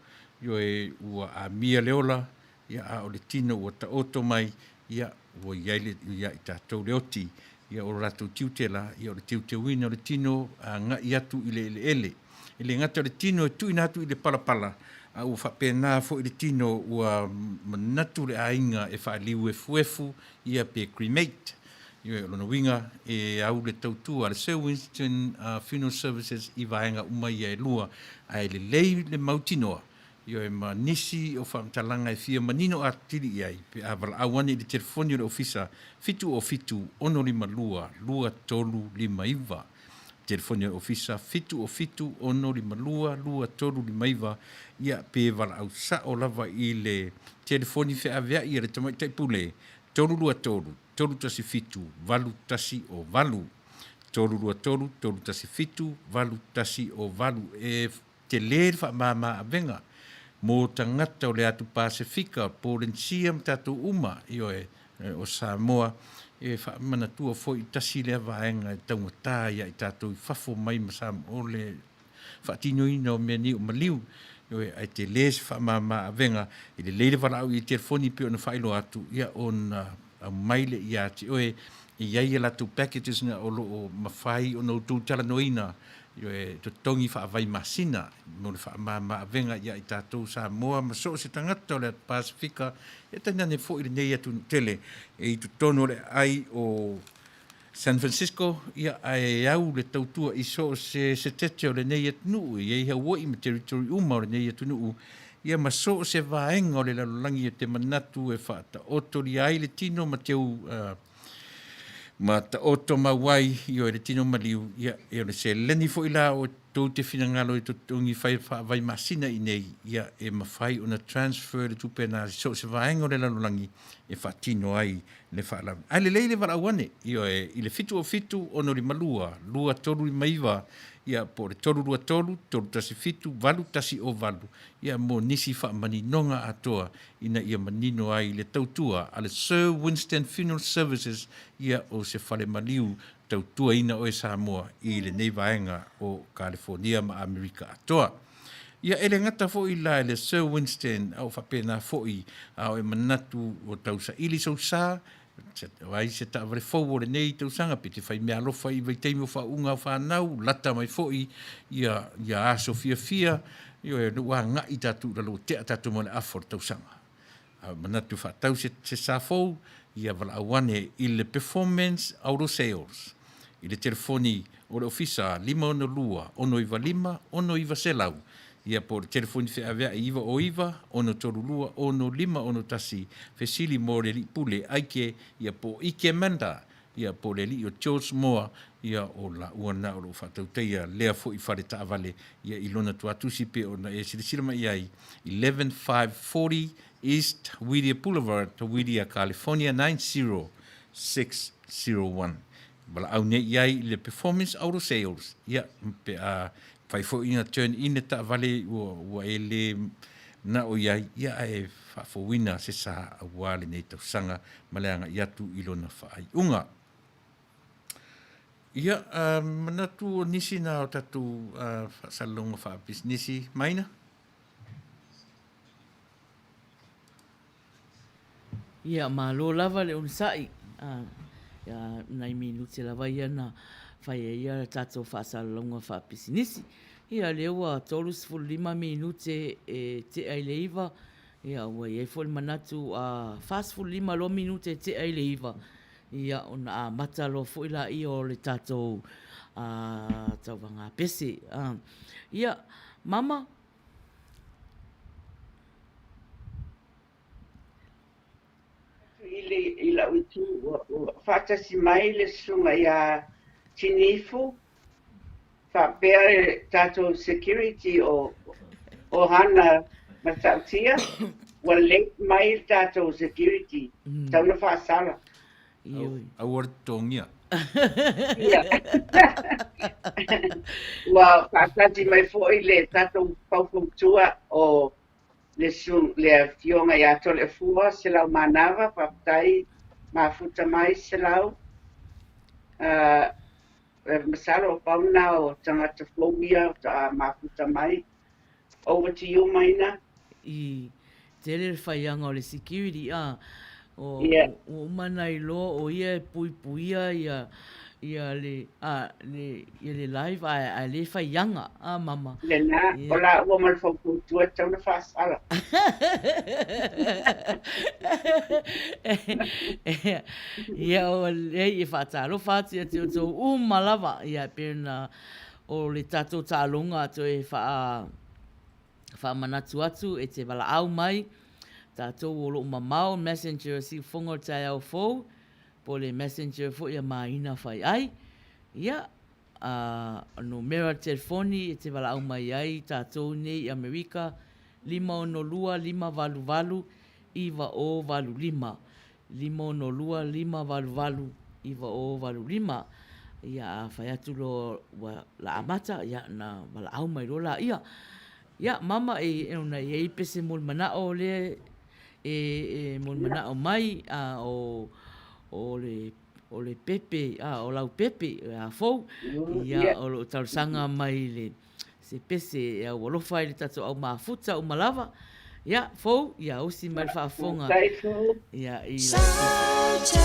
ioe, ua amia le ola, ia, a o le tino ua taoto mai, ia, ua i ai le, ia i tatou le oti, ia, o lo latou tiute la, ia, o le teuteuina o le tino agai atu i le eleele. E le gata o le tino e tuuina atu i le palapala, a ua faapena foi le tino ua manatu le aiga e faaliuefuefu ia pe cremate. Ioe, o lona uiga, e au le tautua a le Sir Winston Funeral Services i vaega uma ia e lua, ae lelei le mautinoa Ioe, ma nisi o faamatalaga e fia manino atili i ai pe a valaau ane i le telefoni o le ofisa 707 652 2359. Telefoni o le ofisa 707 652 2359, ia pe valaau sao lava i le telefoni feaveai a le Tamaitai Pule 323 317 818. 323 317 818. E Tele le faamama avega mo tagata o le atu Pasefika, Polenisia ma tatou uma, ioe, o Samoa, e faamanatua foi tasi lea vaega e taugata ia i tatou i fafo mai ma Samoa o le faatinoina o mea nei o maliu, ioe, ae tele se faamama avega e lelei le valaau i telefoni pei ona faailoa atu, ia ona aumai lea ia te oe e i ai a latou packages na o lo o mafai ona outou talanoaina E totogi faavai masina mo le faamama avega ia i tatou Samoa ma so o se tagata o le atu Pasefika e tainane foi lenei atunuu tele e i totonu o le aai o San Francisco, ia ae au le tautua i so o se setete o lenei atunuu e i ai Hawaii ma territory uma o lenei atunuu, ia ma so o se vaega o le lalolagi e te manatu e faataotolia ai le tino ma teu Ma taoto mau ai i oe le tino maliu, ia, e o le seleni foi la o tou te finagalo e totogi fai faavai masina i nei, ia, e mafai ona transfer le tupe na i so o se vaega o le lalolagi e faatino ai le faalavelave. Ae lelei le valaau ane, ioe, i le 707 652 2359, ia, po o le 323 317 8108, ia, mo nisi faamaninoga atoa ina ia manino ai le tautua a le Sir Winston Funeral Services ia o se fale maliu tautuaina oe Samoa i lenei vaega o Kalifonia ma Amerika atoa. Ia e le gata foi la i le Sir Winston a o faapena foi a o e manatu o tausaili sou sa o ai se taavale fou o lenei tausaga pe te fai meaalofa i vaitaimi o faauuga o fanau, lata mai foi ia, ia aso fiafia, ioe, ua agai tatou i lalo ua tea tatou ma le afa o le tausaga. A manatu faatau se, se sa fou, ia valaau ane i le Performance Auto Sales i le telefoni o le ofisa 562 695 6900 Ia po o le telefoni feaveai 909 632 6561, fesili mo le alii pule Aike, ia po o Ike Manda, ia po o le alii o George Moa, ia o laua na o lo o faatautaia lea foi fale taavale ia i lona tuatusi pe ona e silasila mai i ai, 11540 East Whittier Boulevard, Whittier, California 90601. valaau nei i ai i le Performance Auto Sales, ia, pe a mafai foi ona turn in le taavale ua, ua e le manao i ai, ia, ae faafouina se sa aua lenei tausaga ma le agai atu i lona faaiuga. Ia, manatu o nisi na o tatou faasalalauga faapisinisi, Maina? Ia, malo lava le onosai. Ia, nai minute lava ia na fai ai ia tatou faasalalauga faapisinisi. Ia, lea ua 35 minute e tea i le 9, ia, ua i ai foi le manatu a 45 loa minute e tea i le 9, ia, ona amata loa foi laia o le tatou tauvaga pese. Ia, Mama? I, le, i lau itu, ua, ua faatasi mai le susuga ia Tinifu, faapea le tatou security o, o Hana Matautia, ua late mai le tatou security, tau na faasala. Ioe. Aua le totogia. Ia. Ua faatasi mai foi le tatou faufautua o le, su, le afioga ia Toleafua Selau Manava, faafetai mafuta mai Selau. Uh, masalo o pau na o tagata fou ia faatoa mafuta mai. Over to you Maina. I tele le faiaga o le security a o ua uma ona iloa o ia e puipuia ia ia le a le ia le live ae ae le faiaga a mama. Lena o laua ma le faufautua e tatau ona faasala. Ia o leai e faatalofa atu ia te outou uma lava ia e pei ona O le tatou taaloga toe faa faamanatu atu e te valaau mai tatou o loo mamao messenger siufofoga o le taeao fou po o le messenger foi a Maina Faiai ia a numera telefoni e te valaau mai ai tatou nei i Amerika 562 588 9085 562 588 9085 Ia, a fai atu loa ua la amata, ia, na valaau mai loa laia. Ia, mama, e, ona e i ai pese mo le manao lea e, e mo le manao mai, a, o, o le, o le pepe, a, o lau pepe, a fou, ia, o lo o talosaga mai le, se pese e aualofa ai le tatou au mafuta uma lava. Ia, fou, ia usi mai le faafofoga. Ia, i lau pese.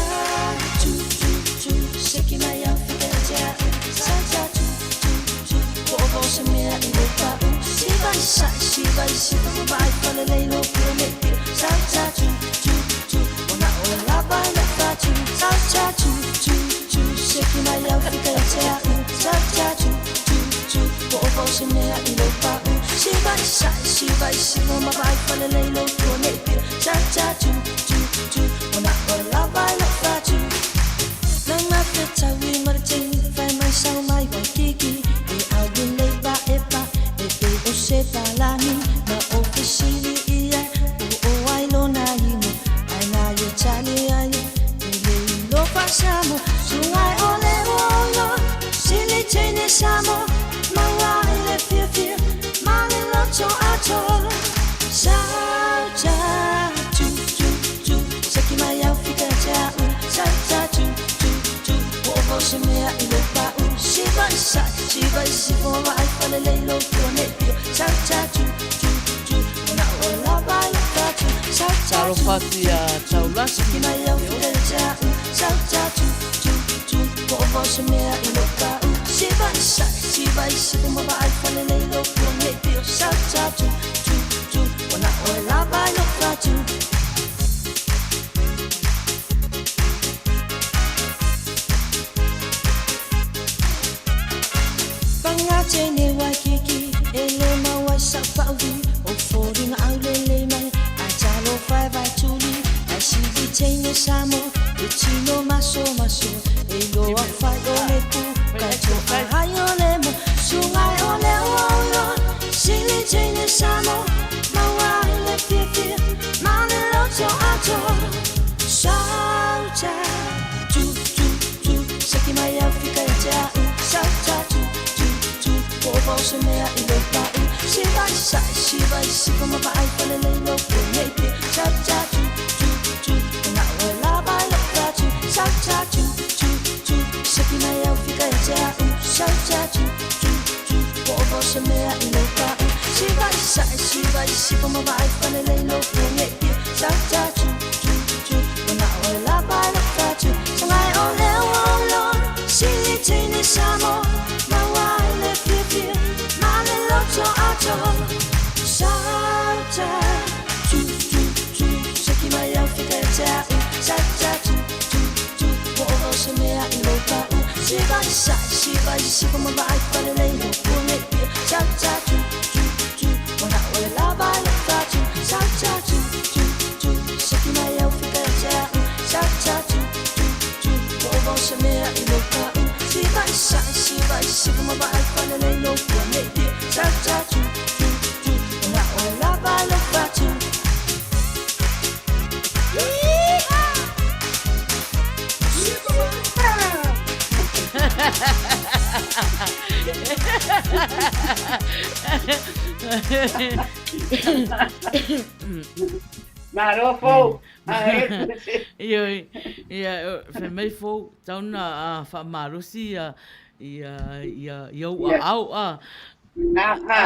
Talofa atu iā Taulasi i Te Osi. Malo fou. Ioe, ia, fai mai fou, tau na faamalosi ia, ia, ia, ia ou aao, a. Na, a,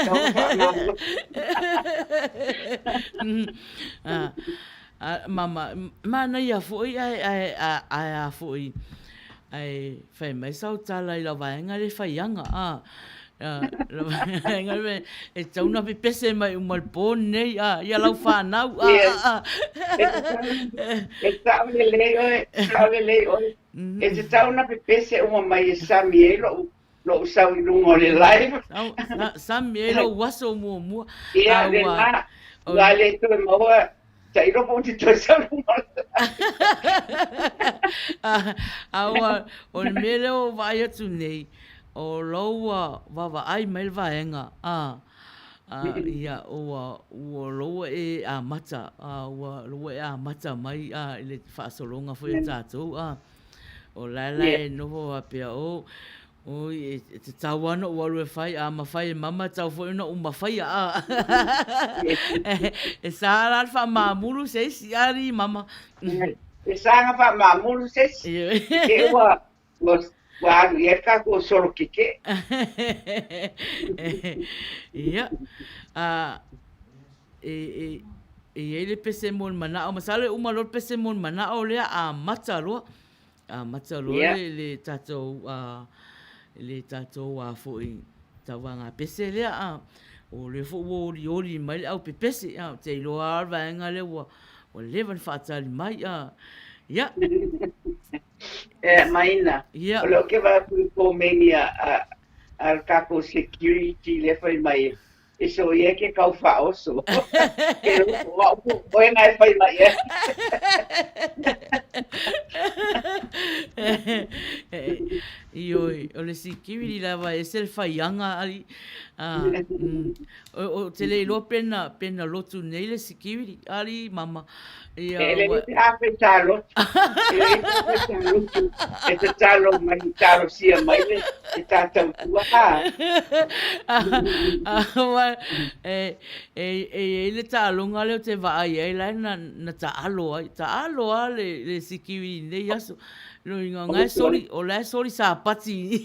tau faamalosi. A, mama, manaia foi ae, ae, ae a foi, ae fai mai sau tala i lau vaega le faiaga, a, lau vaega le, e tatau ona pepese mai uma i le po lenei, a, ia lau fanau, a, a, a. E tatau lelei oe, e tatau lelei oe, e tatau ona pepese uma mai e sami ai lou, lou sau i luga o le live. Sami ai lou aso muamua. Ia, lena, ua le toe maua Tailo po o te toe sau i luga o le live. A ua, o le mea lea ua vaai atu nei, o lou ua vaavaai mai le vaega, a, a, ia, ua, ua lou ua e amata, a, ua lou ua e amata mai, a, i le faasologa foi a tatou, a. O la e la e noho faapea, oh, Oi, e tatau lava ona ou alu e fai, a mafai e mama, e tatau foi ona ou mafaia, a. E sa la le faamamulu se isi, alii mama. E sa na faamamulu se isi, te ua, ua, ua alu i ai le tatou solo keke. Ia, a, e, e, e i ai le pese mo le manao, masalo e uma loa le pese mo le manao lea, amata loa. Amata loa yeah. le, le tatou uh, le tatou a foi tauvaga pese lea a o lea foi ua olioli mai le au pepese a te iloa a le vaega lea ua ua leva na faatali mai a ia e maina yeah. o lea ke va ku ko meni a a tatou security le fai mai E so ia ke kau faaoso. Ke o au po oe na e fai mai ai. Ioe, o le sikivili lava e ese le faiaga ali. O te le iloa pena, pena lotu nei le sikivili, ali mama. Ia, e le te hape tā lotu. E le te hape tā lotu. E te talo mai, talosia mai le te tātou tua. E, e, e i le taaloga lea ou te vaai ai la e na, na taalo ai. Taalo lava le, le sikivi i lenei aso. Lona uiga, o la e soli, o la e soli sapati.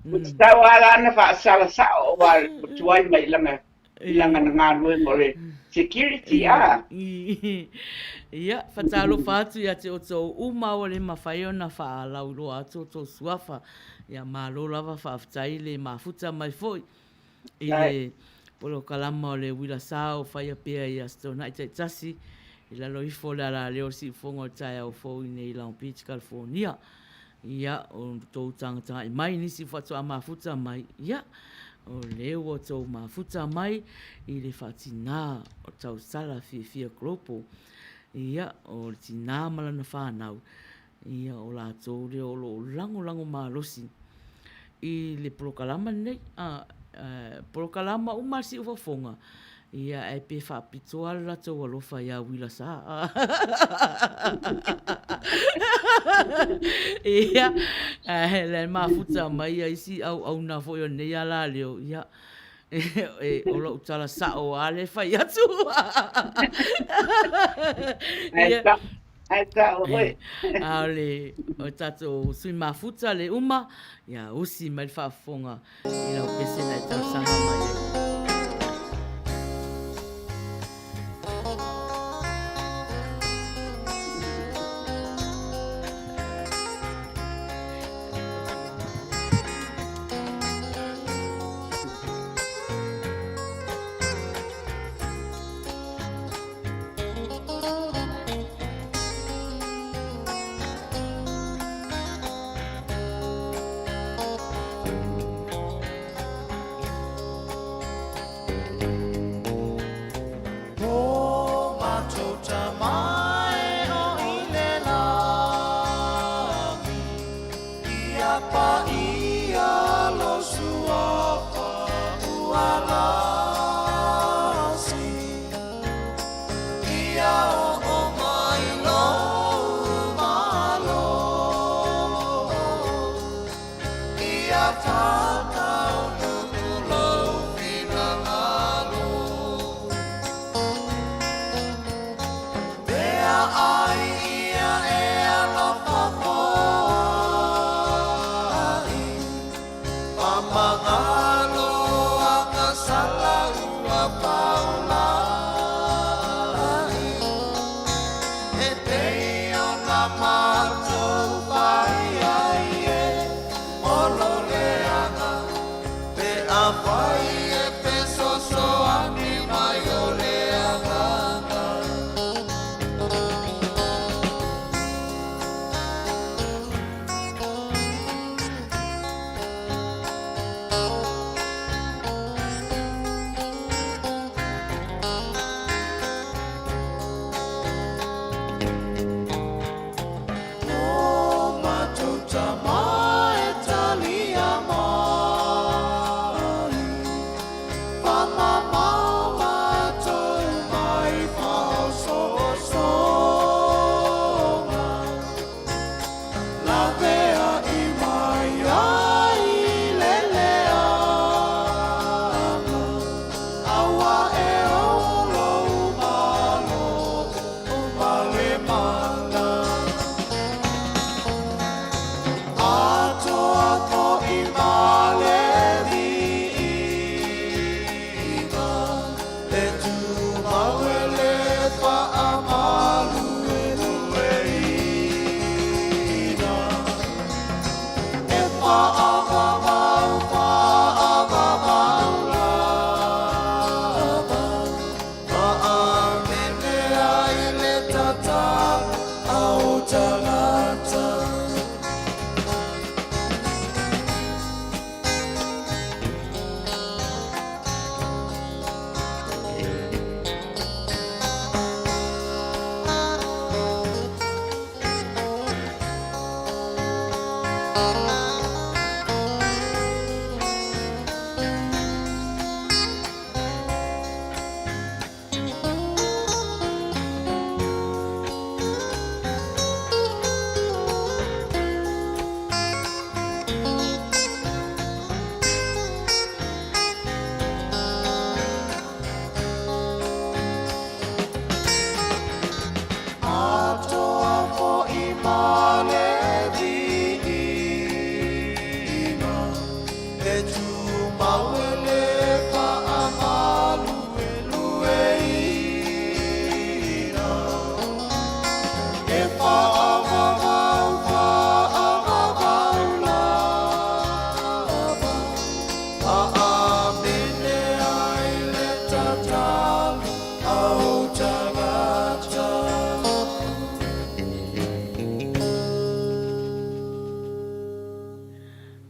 Ua tatau lava la ona faasala sao aua ua tuai mai i lana i lana galuega o le security a. Ia, fatalofa atu ia te outou uma ua le mafai ona faalauiloa atu outou suafa. Ia, malo lava faafetai le mafuta mai foi i le polokalama o le uila sa o faia pea i Aso Toonai taitasi i lalo ifo o le alaleo o le siufofoga o le taeao fou i nei i Long Beach, California. Ia, o tou tagatagai mai, nisi faatoa mafuta mai, ia, o lea ua outou mafuta mai i le faatinā o Tausala Fiafia Global. Ia, o le tinā ma lana fanau, ia, o latou lea o lo o lagolago malosi i le polokalama lenei. A, polokalama uma a le siufofoga, Ia, ae pe faapitoa le latou alofa iā Uila Sa. Ia, ae la e mafuta mai ia isi auauna foi o lenei alaleo, ia, e, o lou tala sa'o lava lea e fai atu. Ae Ia, sa'o, ae sa'o foi. A o le o tatou sui mafuta le uma, ia usi mai le faafofoga i lau pese na e talosaga mai ai.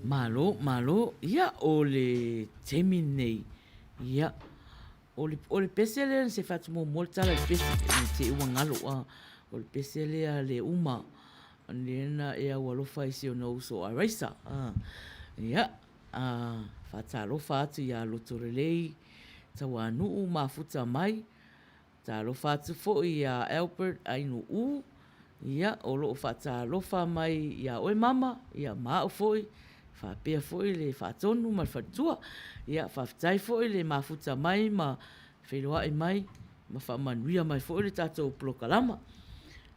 Malo, malo, ia o le taimi lenei, ia, o le, o le pese lea se fatu muamua le tala i le pese, ne i te i ua galo, a, o le pese lea le uma, lea na e au alofa i si ona uso a Raisa, a, ia, a, faatalofa atu ia Lotolelei. Tauanuu mafuta mai. Talofa atu foi iā Albert Ainu'u, ia, o lo o faatalofa mai iā oe mama, ia, ma au foi, faapea foi le faatonu ma le faletua. Ia, faafetai foi le mafuta mai ma feiloai mai ma faamanuia mai foi le tatou polokalama.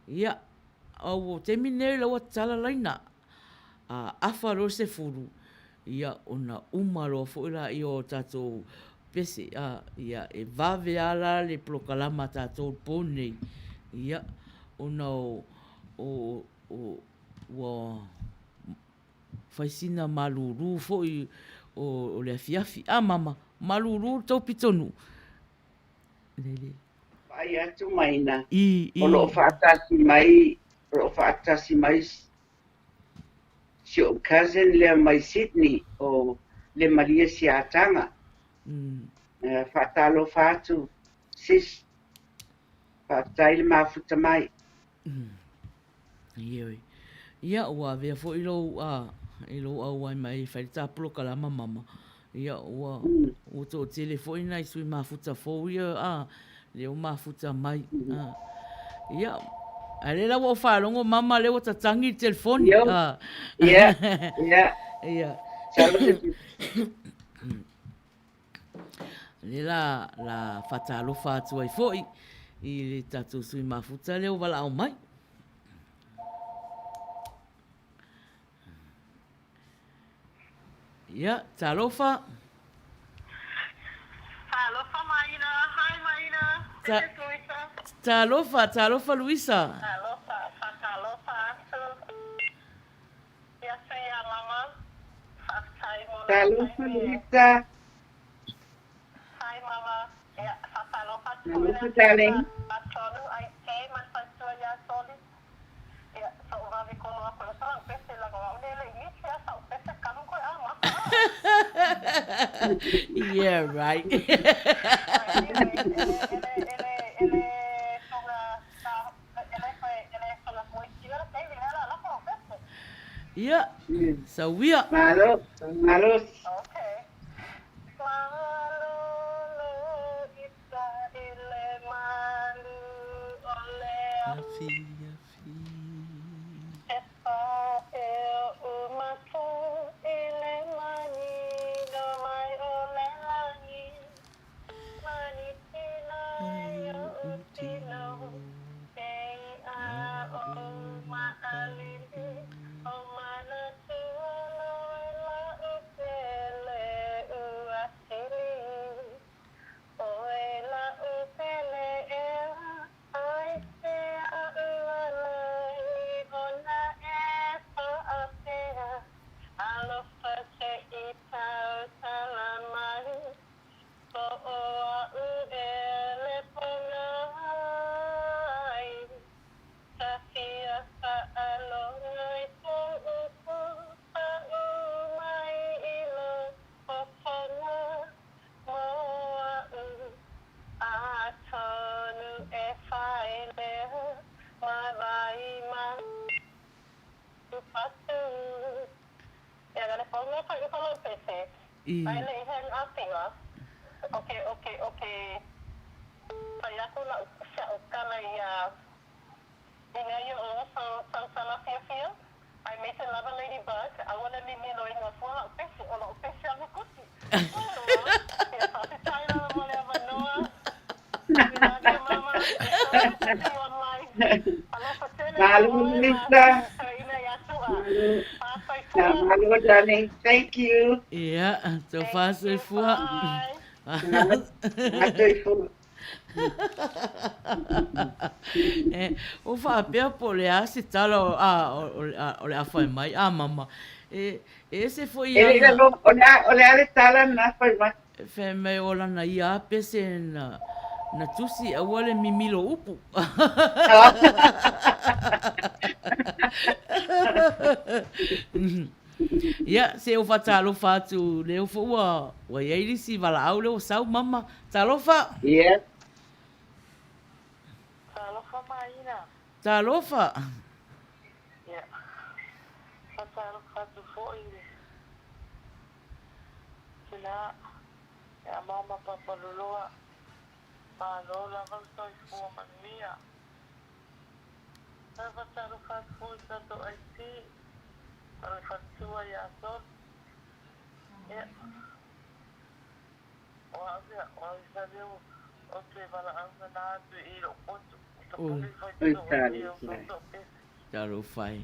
Ia, o taimi lenei la ua tatala laina a afa loa le 10, ia ona uma loa foi lea o tatou pese, a, ia e vave lava la le polokalama a tatou i le po lenei, ia, ona o, o, o, ua fai sina malulu foi o, o le afiafi. A mama, malulu le tou pitonuu? Lele. Vaai atu maina, I, i. o lo o faatasi mai, o lo o faatasi mai si ou cousin lea mai Sydney o Lemalie Siataga. Faatalofa atu sis. Faafetai le mafuta mai. Ioe. Ia, ua avea foi lou, a, i lou auai mai e fai le ta polokalama mama. Ia, ua, ua toatele foi nai sui mafuta fou ia, a, lea ua mafuta mai. A, ia, a lea la ua ou faalogo mama lea ua tatagi le telefoni. Io. A. Ia, ia. Ia. Masalo se Lea la, la faatalofa atu ai foi i le tatou sui mafuta lea ua valaau mai. Ia, talofa. Talofa Maina, hi Maina, this is Luisa. Talofa, talofa Luisa. Talofa, faatalofa atu ia te ia mama, faafetai mo lou Talofa taimi e. Luisa. Hi mama, ia faatalofa atu foi le Talofa afioga darling. Atonu Aite ma le faletua ia Soli. Ia, so'u vave kono aku e oso lau pese laga o a'u nei e le'i misi a sa'u pese kalu koe a maka a. Yeah, right. But anyway, ele ele ele ele tonga ta ele fe ele tonga moe tira le taimi lea la lako lau pese. Ia, sauia. Malo, malo. Okay. Malolo ita i le malu o le Afiafi. E pā e oʻu maka i le manino mai o le lani Mani tino e oʻu tino E i'a ou maʻalili O manatua loa e la'u pele ua sili ʻOe la'u pele ea Aisea aʻu ala ai ona e paʻapea Alofa se i tautala mai Poʻo aʻu e le pona ai Tafia faalogo i kou upu Paʻu mai i loko pono mō aʻu Atonu e whai lea mai vai ma patu Ia gale pau mea kai uka lau pese Ai le i hang up iga O ke o ke o ke Pai aku la'u sia'u kala ia Inga ia o oso tausala fiafia Ai mese lava lady bug Aua le mimilo inga fua la'u pese O la'u pese alu kuti Ua Ia faafetai lava mo le avanoa We love you mama It's so good to see you online Alofa tele ia Malo oe ma Lisa. toeaina ia Tu'a Malo. Faasoifua Malo darling. Thank you. Ia, tau Thank you faasoifua. bye. Faasoifua. E, ua faapea po o le a se tala o, a, o, o le a fai mai, a mama, e, e ese foi E le i ana, lalo, o le a, o le a le tala na fai mai? Fai mai o lana ia a pese na, na tusi aua le mimilo upu. Ia, se o faatalofa atu lea foi ua, ua i ai le isi valaau lea ua sau mama. Talofa! Ia. Talofa Maina. Talofa! Ia, faatalofa atu foi i le tina. Ia mama Papaloloa, malo lava le soifua manuia. Toe faatalofa atu foi i le tatou IT ma le faletua ia Soli. Ia, o au ia, o ai sa lea ou te valaau na atu i lou potu, Oi. tapuni Oi, faitoo i o talofa e. toto pese. Talofa e.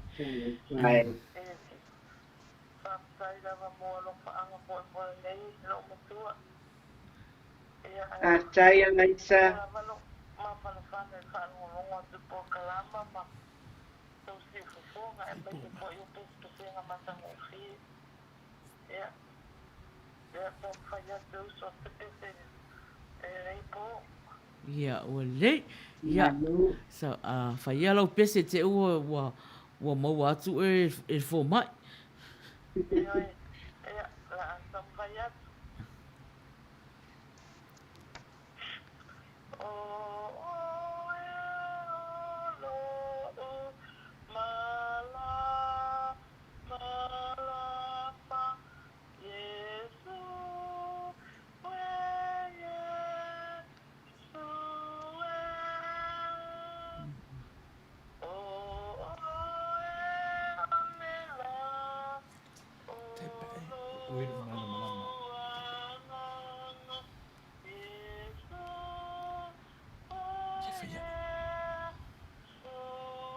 Talofa e. Faafetai lava mo alofaaga foi mo lenei lou matua. Ia ae Faafetai, ua Alaisa. lava lou mafanafana i le faalogologo atu i polokalama ma tou siufofoga aemaise foi o pesepesega matagofie. Ia, ia taumafai atu e uso atu se pese i lenei po. Ia, ua lelei. Ia, Malo. sa, a fai ia lau pese te ua, ua, ua maua atu oe e le fomai. Ioe, ia, o le a taumafai atu. O oe o lo'u malamalama Iesu e Iesu e O oe o le la o lo'u agaga Iesu e Iesu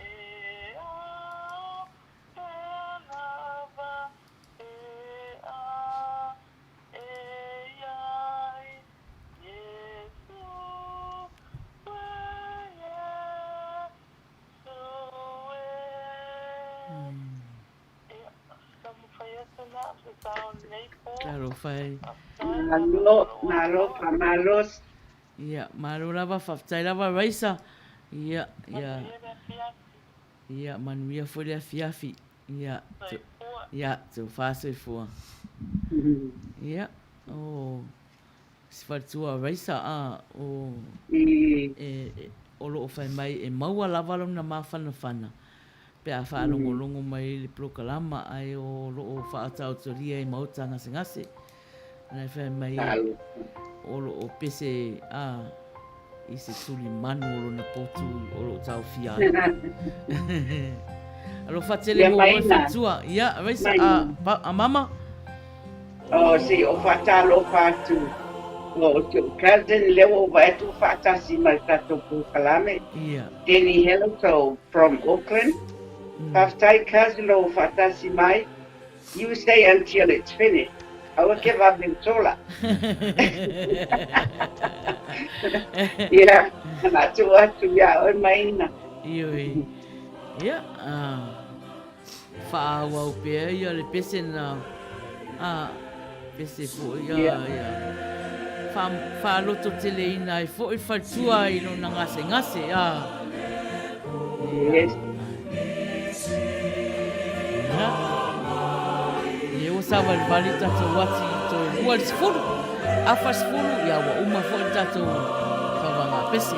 e Talofa e. Malo, malo, faamalosi. Ia, malo lava, faafetai lava Raisa. Ia, ia, ia, manuia foi le afiafi. Ia, ia, tofa soifua. Ia, o si faletua Raisa, a, o, e, e, o lo o fai mai e maua lava lona mafanafana pe a faalogologo mai i le polokalama ae o lo o faataotolia i maota gasegase. Na e fai mai o lo o pese a i se tuli manu o lona potu o lo o taofia ai. Alofa tele Ia mo oe maina. faletua. Ia, Raisa, a, Maina. pa, a mama. O, se i ou faatalofa atu o si ou cousin lea ua ou vaai atu ua faatasi ma le tatou polokalame, Ia. Danny Hellerto from Auckland. Faafetai cousin lou faatasi mai. You stay until it's finished. Aua ke vave o sola. Ia, na tuu atu iā oe Maina. Ioe. Ia, faaauau pea ia le pese na, a, pese foi, a, ia. Wha, whaalototeleina ai foi le faletua i lona gasegase, a. Yes. Ia. Ia ua savalivali tatou ati i toe 20, afa sefulu, ia ua uma foi le tatou tauvaga pese.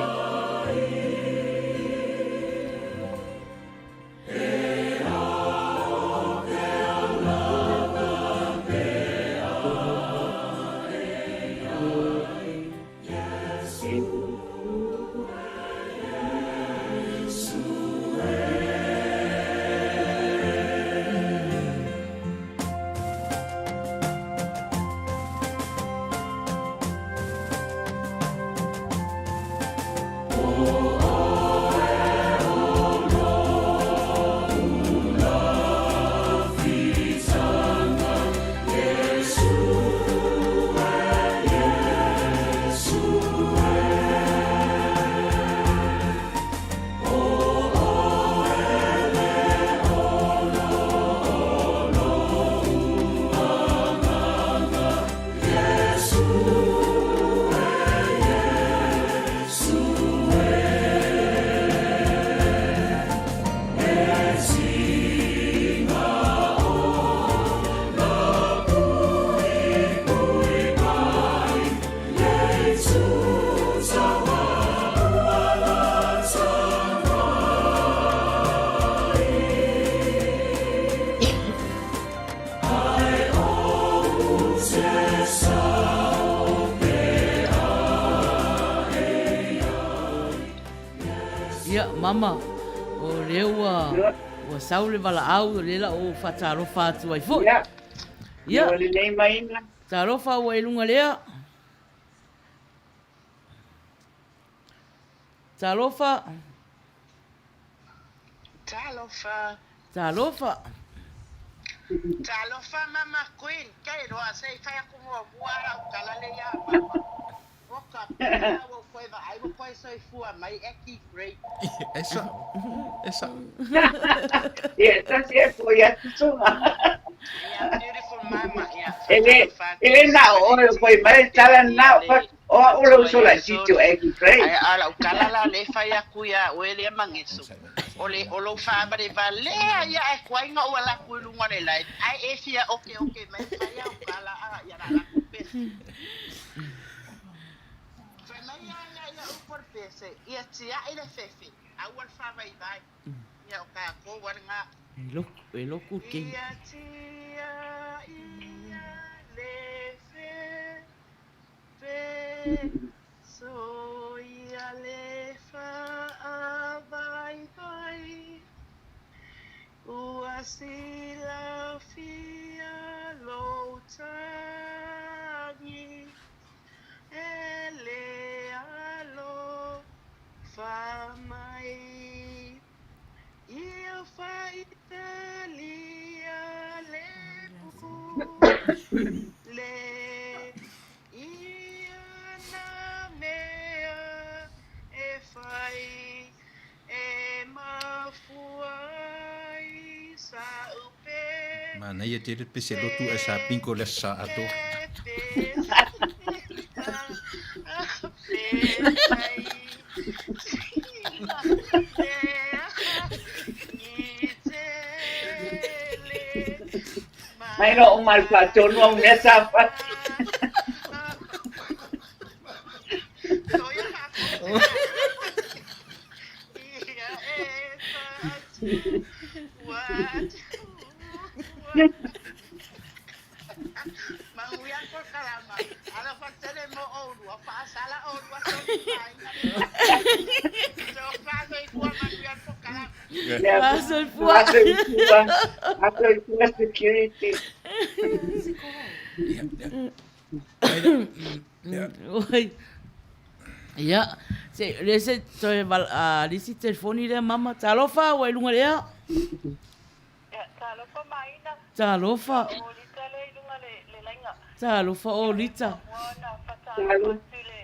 Mama, o lea ua, ua sau le valaau, o lea la ou faatalofa atu ai foi. Ia. Ia. Ua lelei maina. Talofa ua i luga lea. Talofa. Talofa. Talofa. Talofa Mama Queen, kei roa se i fai aku muamua lau tala le ia mama. O ka pea ua koe vaai ua koe soifua mai e ki great. E sao, e sao. Ia, tasi e foi atu suga. Ia, beautiful mama, ia. E le, e le na o oe o koe mai, tala na o o au lou uso laitiiti o Aggie Gray. Ae a lau tala la lea e fai atu ia oe lea Mageso, o le o lou faavalevalea ia ae tuai na ou ala atu i luga o le live, ae e fia okeoke mai fai au tala a ia la latou pese. Fai mai ia ia ia upu o le pese, ia tiai le fefe, aua le faavaivai. Ia o tatou a lena. E loku, e loku ke. Ia tiai ia le fefe. Le ia nā mea e whai e mafua ai sa upe Manaia tele pese lotu ae sa pinko le aso sa atoa. Mai loa uma le faatonu au mea sa fai. Faasoifua. Faasoifua. Faasoifua security. Oi. Ia, se, le se toe val, a, le isi telefoni lea mama. Talofa, ua i luga lea. Ia, talofa Maina. Talofa. O Lita lea i luga le, le laina. Talofa o Lita. Ua ona faatalofa atu i le,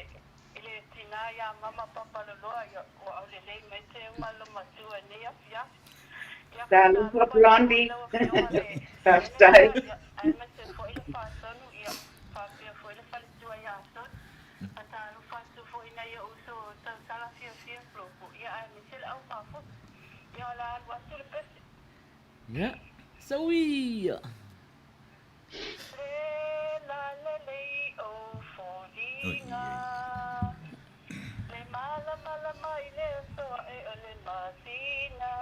i le tinā iā Mama Papaloloa, ia, ua aulelei mai te uma lo matua i nei afiafi. Ia, Talofa faatalofa atu foi Blondie. lau afioga le Faafetai. Manager, ia, aemaise foi le faatonu, ia, faapea foi le faletua iā Soni. Faatalofa atu foi i nai ou uso tausala fiafia Flopo, ia, aemaise le au faafotu. Ia, o le a alu atu le pese. Ia, sau ia. Le lalelei o foliga, le malamalama i le aso ae o le masina.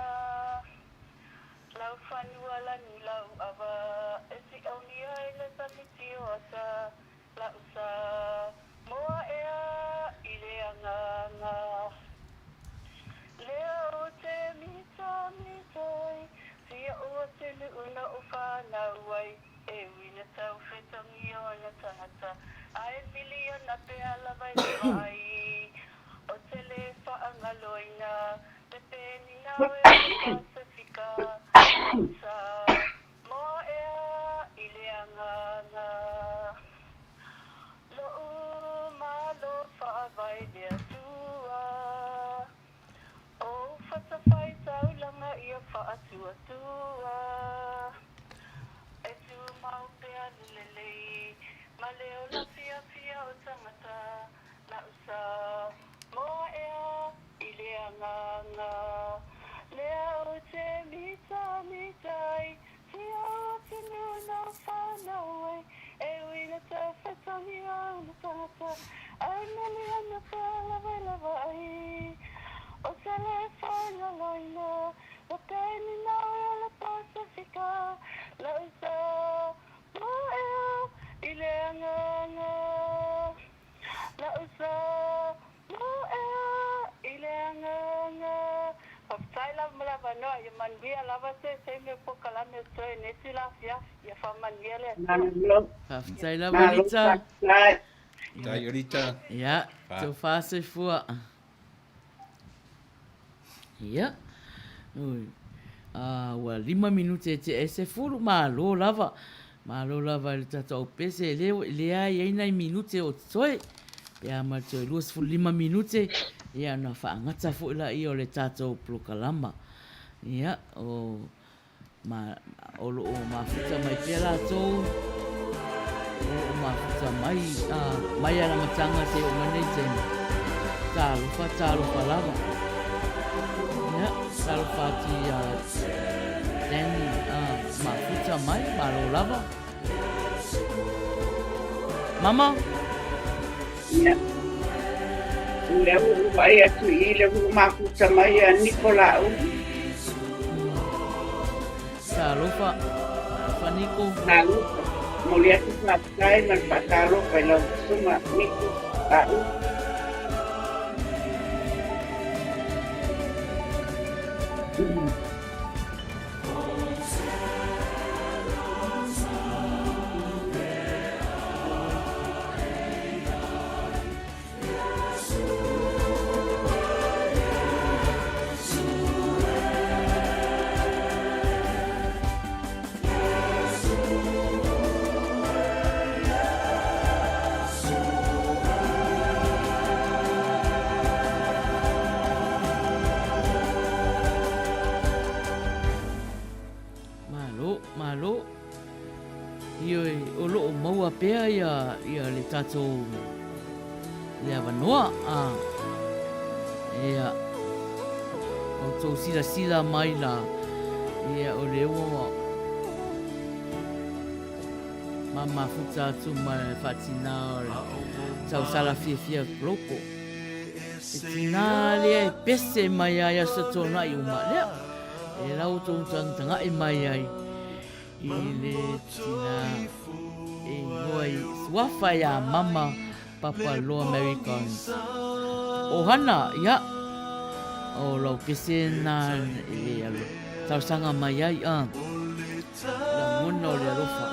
Lau fanua lanu lau ava, e siʻaunia i le sami tioata, lau sa moa ea i le agaga. Lea ou te mitamita ai, sia ua te nuʻu na ou fanau ai, e ui na taufetongia o na tangata, a e miliona pea lava i le vaai. O te le faagaloina le penina o e o le Pasefika, sa moa ea i le agaga. Loʻu Malo faavae le Atua, Ou fatafaitaulaga ia faatuatua, E tumau pea le lelei ma le ola fiafia o tagata, Lau sa moa ea i le agaga, Lea ou te mitamita ai, Tia o atunuu na whanau ai, E ui na tauwhetangi au na tangata, Ai mele ana pea lawelawa ai. O te le whailaloina, Wa peni nau e le Pasifika, Lau sa moea i le agaga. Lau sa moea i le agaga. Manuia lava se taimi o polokalame o totoe i lenei itula afiafi. Ia faamanuia le Atua. Malo. Faafetai lava Malo Lita. faafetai. Faafetai Olita. Ia, tofa soifua. Ia. Oi. Ah, ua 5 minute e tea ai 10, malo lava. Malo lava i le tatou aupese, e le, lea e i ai nai minute o totoe. Pe a ma le toe 25 minute, ia ona faagata foi laia o le tatou polokalama. Ia, o Ma, o lo o mafuta mai pea latou, o lo o mafuta mai, a, mai a le amataga seia oo mai lenei taimi. Talofa, talofa lava. Ia, talofa atu ia Danny, a, mafuta mai, malo lava. Mama? Ia. O lea ua ou vaai atu i i, lea ua mafuta mai ia Niko Laauli. Talofa, talofa Niko. Talofa. Momoli atu le faafetai ma le faatalofa i lau susuga Niko Laauli. Malo, malo. Ioe, o lo o maua pea ia, ia le tatou le avanoa. A, ia, outou silasila mai la, ia, o le ua mamafuta atu ma le faatinā o le tausala fiafia Global. E tinā lea e pese mai ai aso tuanai uma lea. E la outou tagatagai mai ai i le tina e igoa i suafa iā Mama Papaloa Mary Gomes. ʻOhana, ia, o lau pese na e le alo talosaga mai ai a lagona o le alofa.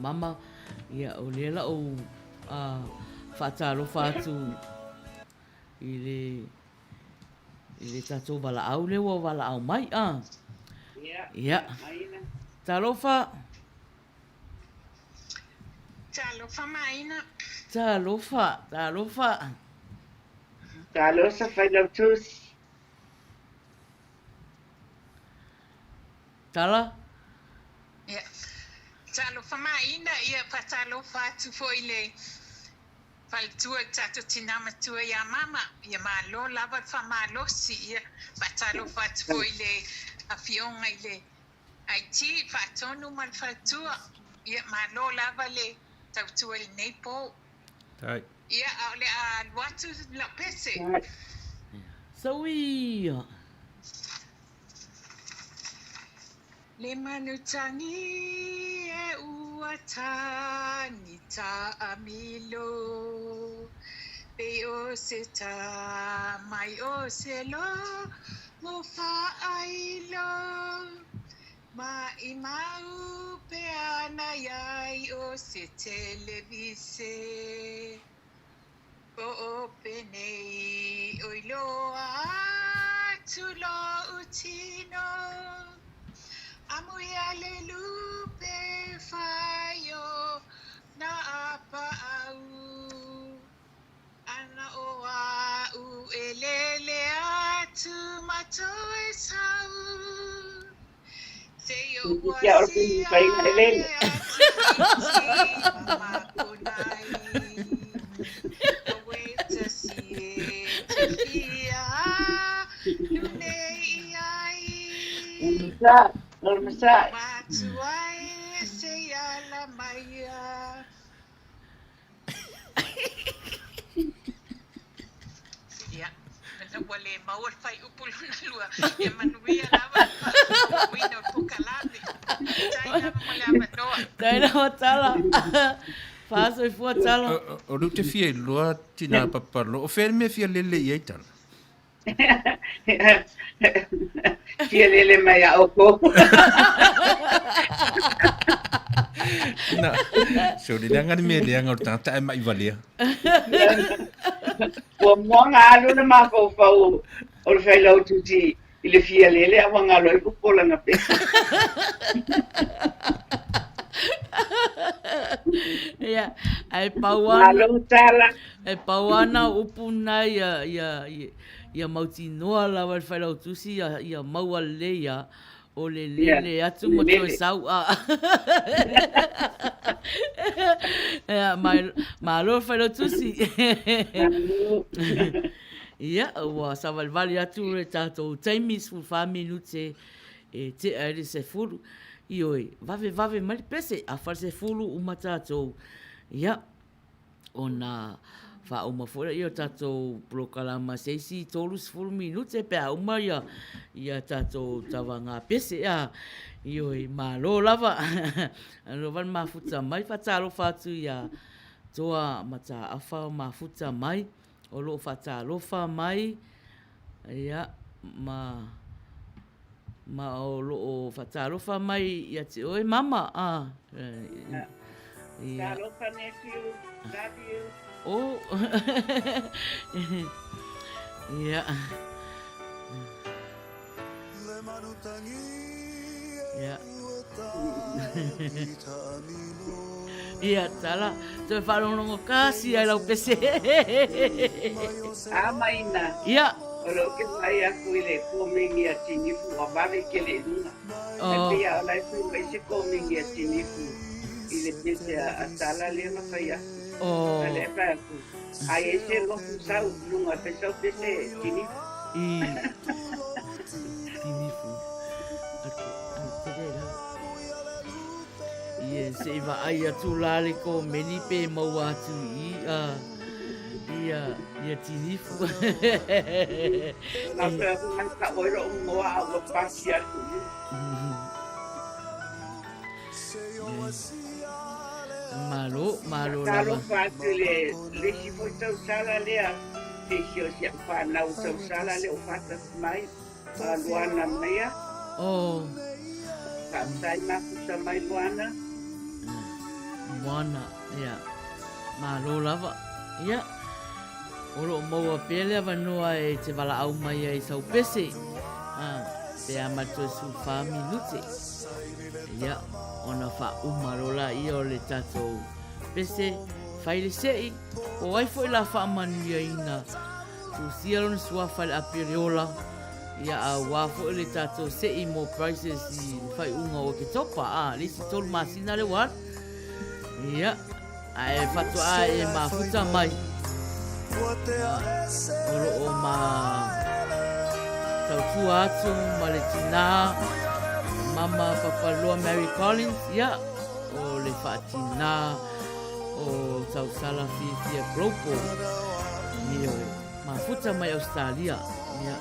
Mama, ia o lea la'u faatalofa atu i le i le tatou valaau lea ua valaau mai a. Ia. Talofa. Talofa Maina. Talofa, talofa. Talosa Failautusi. Tala. Ia. Talofa Maina, ia faatalofa atu foi i le faletua i le tatou tinā matua ia Mama. Ia malo lava le faamalosi. Ia faatalofa atu foi i le afioga i le IT Faatonu ma le faletua. Ia malo lava le tautua i lenei po. Tai. Ia a o le a alu atu lau pese. Sauia. Le manu tangi e ua tagi taamilo Pei o se ta mai o se logo faailo Maimau pe ana iai o se televise Po o penei o iloa atu lou tino Amo ia le lupe fai o na paau Ana o a'u e lele atu ma toe sau Ia, mena ua le maua le faaiupu lona lua, ia manuia lava le faaauauina o le polokalame. Faafetai lava mo le avanoa. Tai lava Tala. Faasoifua Tala. O lea ou te fia iloa tina papalo, o fea le mea e fia lele i ai Tala? Fia lele mai a oukou. Na, so le leaga le mea leaga o le tagata ae mai valea. Ua mua alu le mafaufau o le failautusi i le fia lele a ua galo ai upu o lana pese. Ia, ae pau ana. Malo tala. E pau ana upu na ia, ia, ia mautinoa lava le Failautusi ia, ia maua lelei ia, o le lele atu ma toe sau a. Ia, malo le Failautusi. Ia, ua savalivali atu le tatou taimi, 14 minute e tea ai le 10. Ioe, vave vave mai le pese, afa le 10 uma tatou. Ia, ona faauma foi lea o tatou polokalama se isi 30 minute pe a uma ia, ia tatou tavaga pese. A, ioe, malo lava. Alo lava le mafuta mai, faatalofa atu ia Toa Mataafa o mafuta mai, o lo o faatalofa mai, ia, ma, ma o lo o faatalofa mai ia te oe mama. A, ia. Talofa nephew, love you. Oh. Ia. Ia. Ia, tala. Toe whaalongo kasi ai lau pese. A maina. Ia. O lo ke fai aku i le komengi a Tinifu, ua vave kele i luga. Oh. E pei o la e fai mai se komengi a Tinifu i le pese a Tala lea na fai aku. Oh. A lea fai aku, ai e se lotu sau luga fai sau pese Tinifu. I. Tinifu. Ake, ai te le lau. Ie, se i vaai atu la le komeni pe maua atu i a ia ia Tinifu. Na fai aku nai ka oi ro ngoa a ua pasi atu i. Malo, malo lava. Talofa atu i le le isi foi tausala lea, se isi o si au fanau tausala lea o faatasi mai, a Luana Meia. Oh. Faafetai mafuta mai Luana. Moana, ia, malo lava. Ia, o loo maua pea le avanoa e te valaau mai ai sau pese, a, pe a ma le toe 14 minute. Ia, ona faauma loa laia o le tatou pese, fai le sei, po o ai foi la faamanuiaina, tusia lona suafa i le api o le ola, ia, aua foi le tatou sei mo prizes i le faaiuga o Oketopa, a, le isi tolu masina lea ua alu. Ia, ae faatoa e mafuta mai. O loo ma tautua atu ma le tinā Mama Papaloa Mary Collins, ia, o le faatinā o Tausala Fiafia Global. Ioe, mafuta mai Australia. Ia.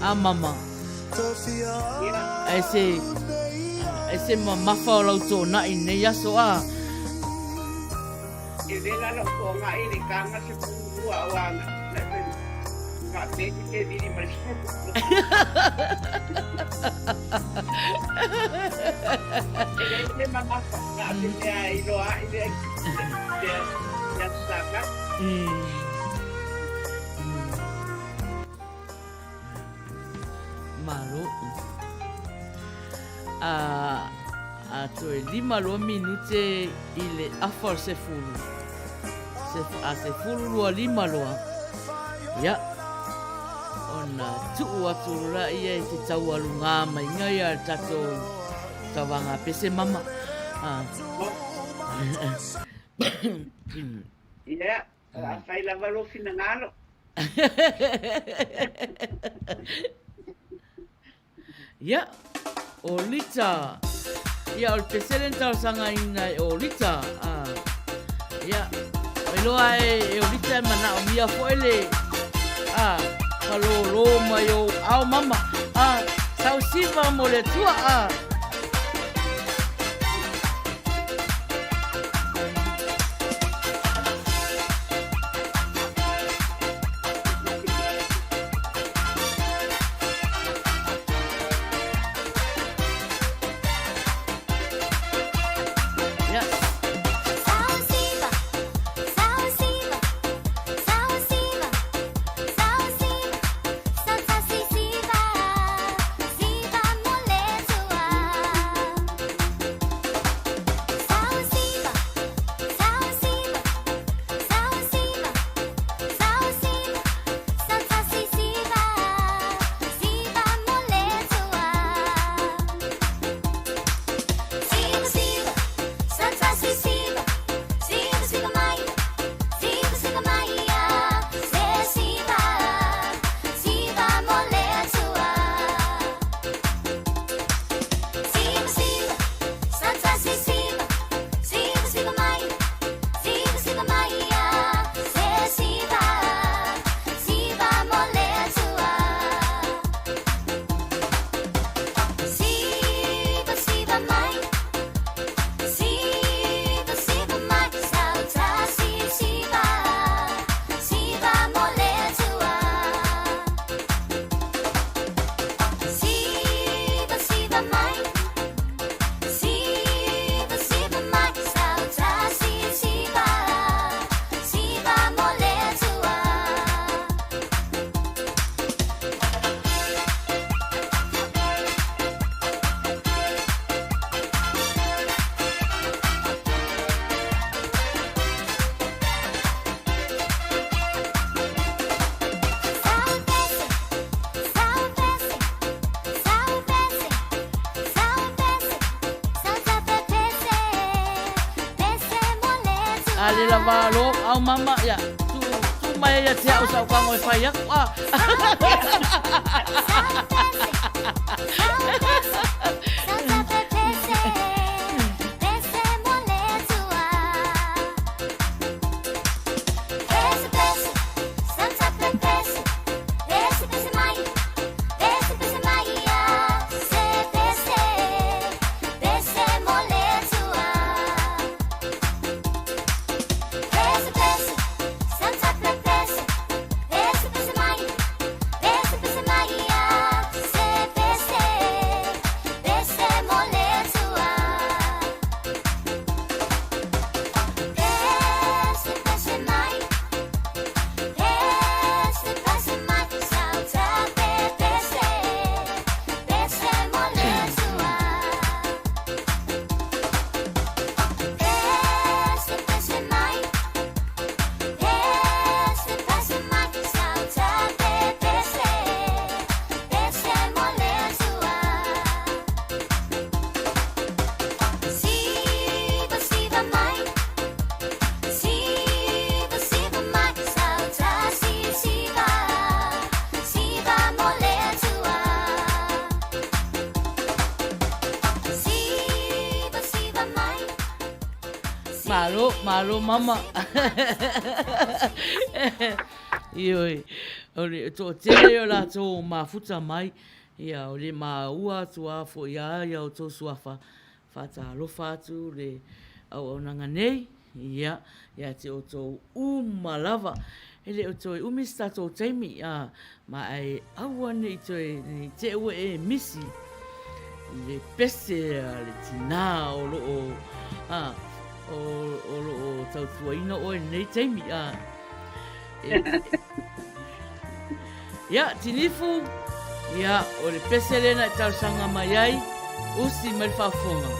A mama. Ai se ai se mamafa o lau tōnaʻi nei aso a. E vela lou tonaʻi i le taga 12 aua na na peti te vili ma le 12. E le se mamafa na te mea i loa i le le le saka. Malo. A, a toe 52 minute i le afa o le sefulu. Se, a 12 5 loa. Ia. Ona tuu atu loa ia i te taualugā mai ngai a le tatou tauvaga pese mama. A. Ia, a fai lava lou finagalo. Ia, o Lita. Ia, o le pesele na talosagaina e o Lita. Ah. Ia, o iloa e, e o Lita e manaomia foi le ah, kalōlō mai o ao mama. Ah, sausiva mo le Atua. Ah. Yes. A le lava lo au mama ia tu tu mai ia te au sau kango e whai aku a. Malo, malo mama. Ioe, o le toatele o latou mafuta mai, ia o le maua atu a foi a ia outou suafa, faatalofa atu le auaunaga nei, ia, ia te outou uma lava. E le o toe umi se tatou taimi, a, ma ae aua ne i toe, ne i te ua e misi le pese a le tinā o lo o, a, o, o lo o tautuaina oe i lenei taimi, a. E, ia, Tinifu, ia, o le pese lena e talosaga mai ai, usi mai le faafofoga.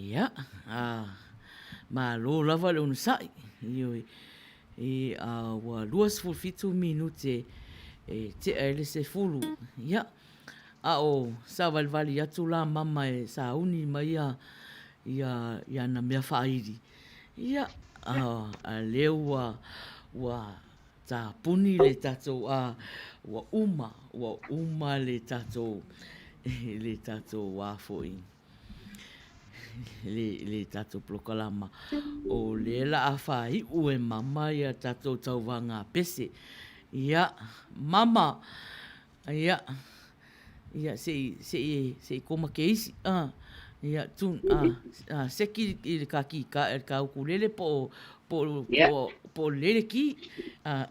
Ia, a, malo lava le onosai. Ioe. I a ua 27 minute e tea i le 10. Ia, a o savalivali atu la mama e sauni mai ia ia ia ana mea faaili. Ia, a, a lea ua ua tapuni le tatou a ua uma ua uma le tatou le tatou a foi le le tatou polokalama o lea la a faaiu e mama ia tatou tauvaga pese ia mama ia ia se i se i se i koma ke isi a ia tu a seki i le ka kika le ka ukulele po o po o po o po o lele ki a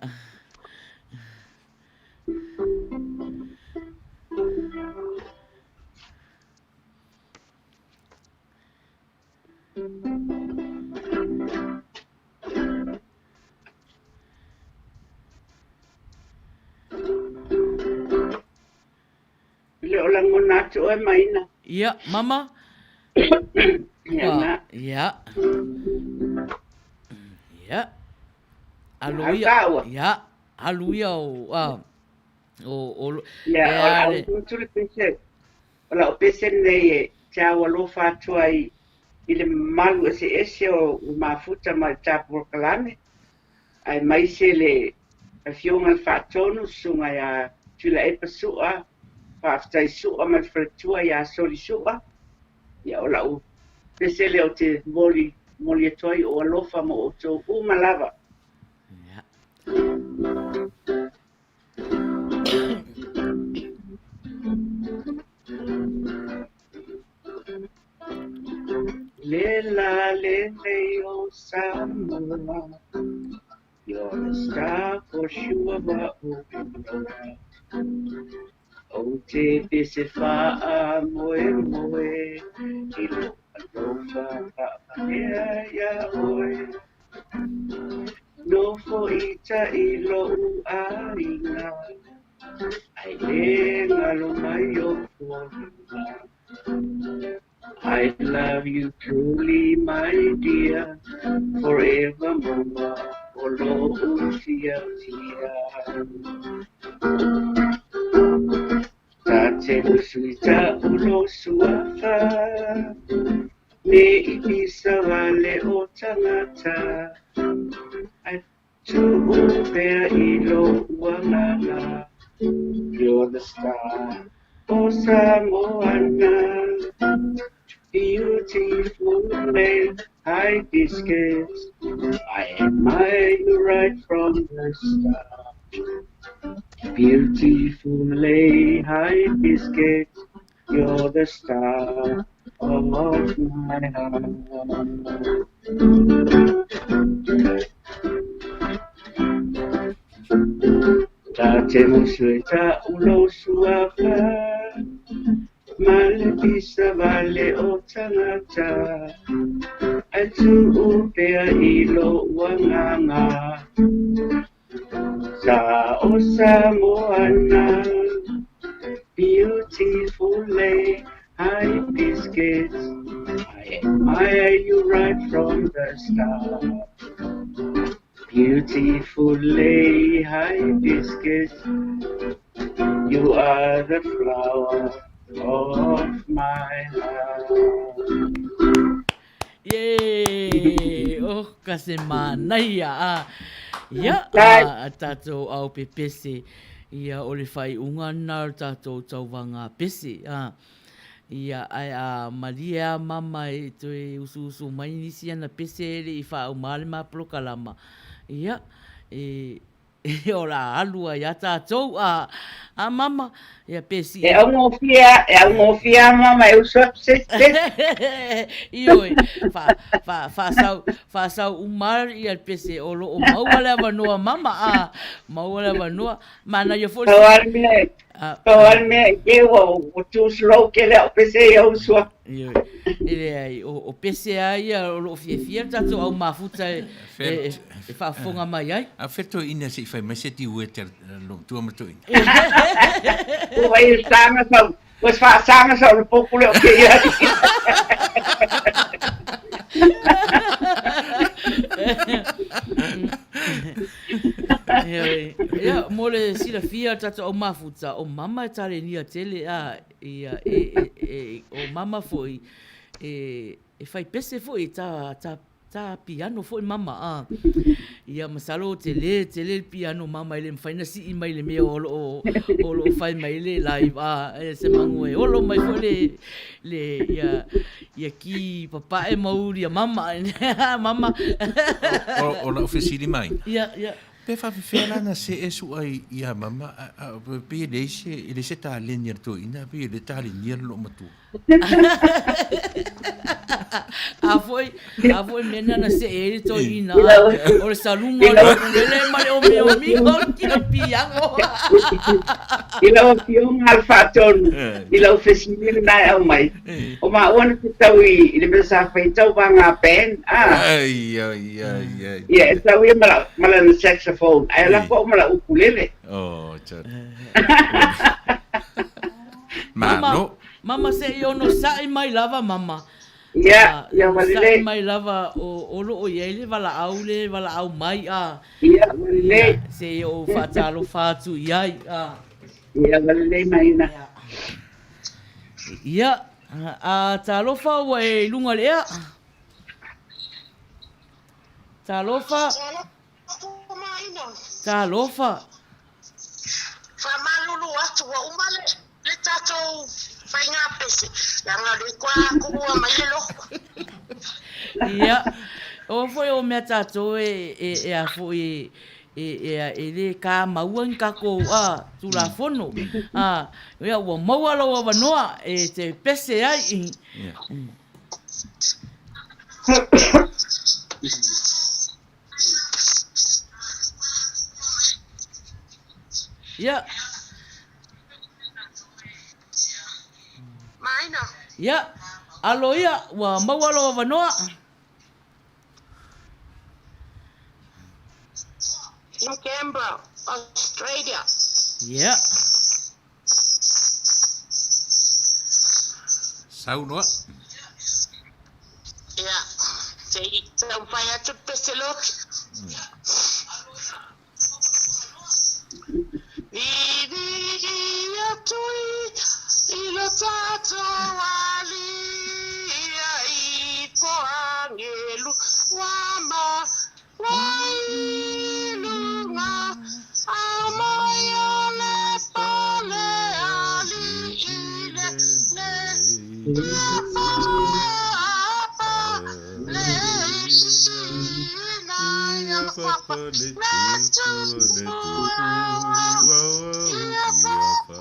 E le o lagona atu oe Maina. Ia, mama. Ia na. Ia. Ia. Alo ia. Ia. Alu ia o a o o Ia, o le au tu le pese. O lau pese lenei e te au alofa atu ai i le mamalu eseese o mafuta ma le tapolokalame, aemaise le Afioga i le Faatonu, Susuga ia Tuilaepa Su'a, Faafetai Su'a ma le faletua ia Soli Su'a. Ia, o lau pese lea ou te momoli momoli atu ai o alofa mo outou uma lava. Le la le lei o Samoa You're the star for sure ma o Ou te pese faamoemoe I lou alofa faamalea iā oe Nofo ita i lo'u aiga Ae le galo mai ou foliga I love you truly my dear Forevermore O lo'u fiafia Ta te tusui ta'u lou suafa Ne i pisa wale o tangata Ae tuu pea i lou agaga You're the star o Samoana Beautiful lei hibiscus I admire you right from the start Beautiful lei hibiscus You're the star of my heart Ta te musu e ta'u lou suafa Ma le pisa vale o tangata Ae tuu pea i lou agaga Sa o Samoana Beautiful lei hibiscus I admire you right from the start Beautiful lei hibiscus You are the flower of my heart. Yay! Oh, ka se manaia. Ah, ia, a, a tātou ao pepese. Ia, o le whaiunga nā o tātou tauwanga pese. Ah, ia, ai, a malie a mama e toe usuusu mai nisi ana pese ele i whaau mā le mā polokalama. Ia, e, E ora alu ai a tātou, a, a mama, ia pe si. E augofie a, e augofie a mama e usu atu se isi pese. Ioe, wha, wha, whasau, whasau uma ia le pese o loo maua le avanoa mama, a, maua le avanoa, mana ia fo. Pau a le mea, pau a le mea i te ua, ua too slow tele au pese ia usu atu. Ioe, e leai, o, o pese a ia o loo fiafia le tatou au mafuta e, e, e, e faafofoga mai ai. A fe toeina se i fai mai se tiuete a lou matua ma toeina. Ua i saga sau, ua faasaga sau le popo lea o kēia alii. te silafia le tatou au mafuta, o mama e talenia tele a, ia, e, e, e, o mama foi, e, e fai pese foi, ta, ta, ta piano foi mama, a. Ia, masalo tele, tele le piano mama e le mafai ona sii mai le mea o lo o, o lo o fai mai le live, a, e se magu e olo mai foi le, le, ia, ia ki papae ma uli a mama, mama. O, o lau fesili mai. Ia, ia. Pe faafefea la na see su'a iā mama a pei e leai se e leai se taleni a le toeaina ae pei o lea e talenia le loomatua. A foi, a foi mea na na see ai le toeaina a o le saluga o le ukulele ma le omiomiga o le kila piano. I lau Afioga a le Faatonu, i lau fesili lena e aumai, o maua na fetau i le mea sa fai tauvaga band, a. Ai, ai, ai, ai. Ia, e tau ia ma lau, ma lana saxophone, ae alu atu au ma lau ukulele. Oh, tata. Mama, Malo. mama se i onosaʻi mai lava mama. Ia, ia Onosaʻi malelei. mai lava o, o loo i ai le valaau le valaau mai a. Ia, malelei. Ia, se i ou faatalofa atu i ai a. Ia, malelei maina. Ia, a talofa ua e i luga le ea. Talofa. Talofa. Faamalulu atu ua uma le le tatou faiga pese leaga o lea ua kuua mai le logo. Ia, o foi o mea tatou e e e a foi e e e le kāmaua ni takou a Tulafono. A, ia ua maua lou avanoa e te pese ai. Ia. Maina. Ia, alo ia, ua maua lou avanoa. In Canberra, Australia. Ia. Sau loa. Ia, se i taumafai atu le pese loki. Viviia tui i lo tatou Alii i ko angelu wa ma wai lunga a mai o le pale alii le le ia papa le sina ia papa le tupu ia papa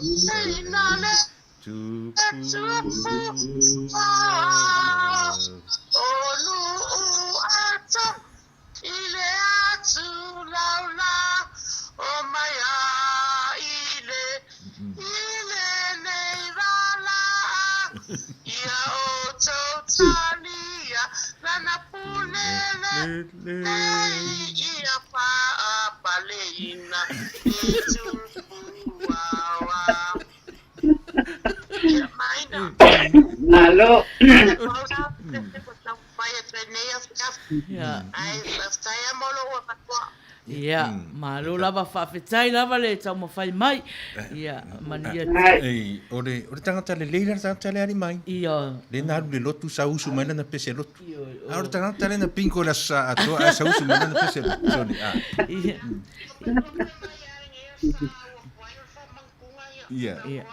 ina le Malo. Ia, malo lava, faafetai lava le taumafai mai. Ia, manuia. Ei, o le, o le tagata lelei la le tagata le ali mai. Ia. Le na alu le lotu sa usu mai lana pese lotu. A o le tagata le na pinko le aso sa atoa ae sa usu mai lana pese lotu. Sorry, ah. Ia. Ia. Ia.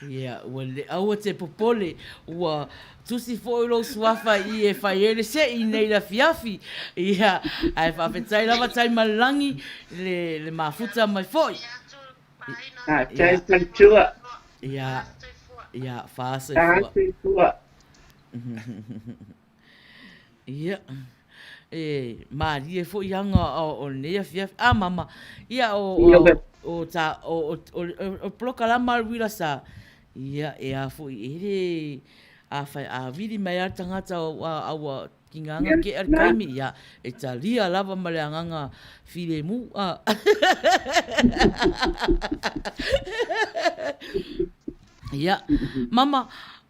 Ia, ua le, aua te popole, ua tusi foi lou suafa i e fai ai le se'i nei le afiafi. Ia, ae faafetai lava Taimalelagi le, le mafuta mai foi. Faafetai Faletua. Ia, ia, faasoifua. Faasoifua. Ia, e mālie foi aga o lenei afiafi. A mama, ia o, o, o, ta, o, o, o, o polokalama a le uila sa, ia, e a foi, e le, a whai, a wili mai a le tagata o, a, a ua ki ngā anga ke a le taimi, ia, e talia lava ma le agaga filemu, a. Ia, mama,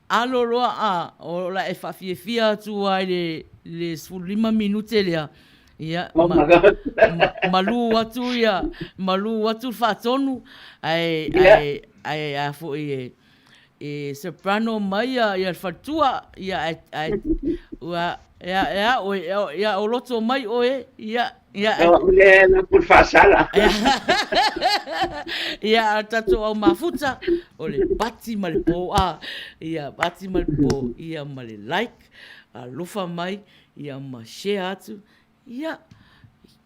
Alo loa a, o la e faafiafia atu ai le, le 15 minute lea. Ia, Oh ma, my God. ma, malū atu ia, malū atu le faatonu, ae, Ia. ae, ae a foi e, e soprano mai ia, ia le faletua, ia, ae, ae, ua, ia, ia oe, ia, ia o loto mai oe, ia, ia, ae, O le na pul faasala. Ia, a tatou au mafuta, o le pati ma le pō, a, ia, pati ma le pō, ia ma le like, alofa mai, ia ma share atu, ia,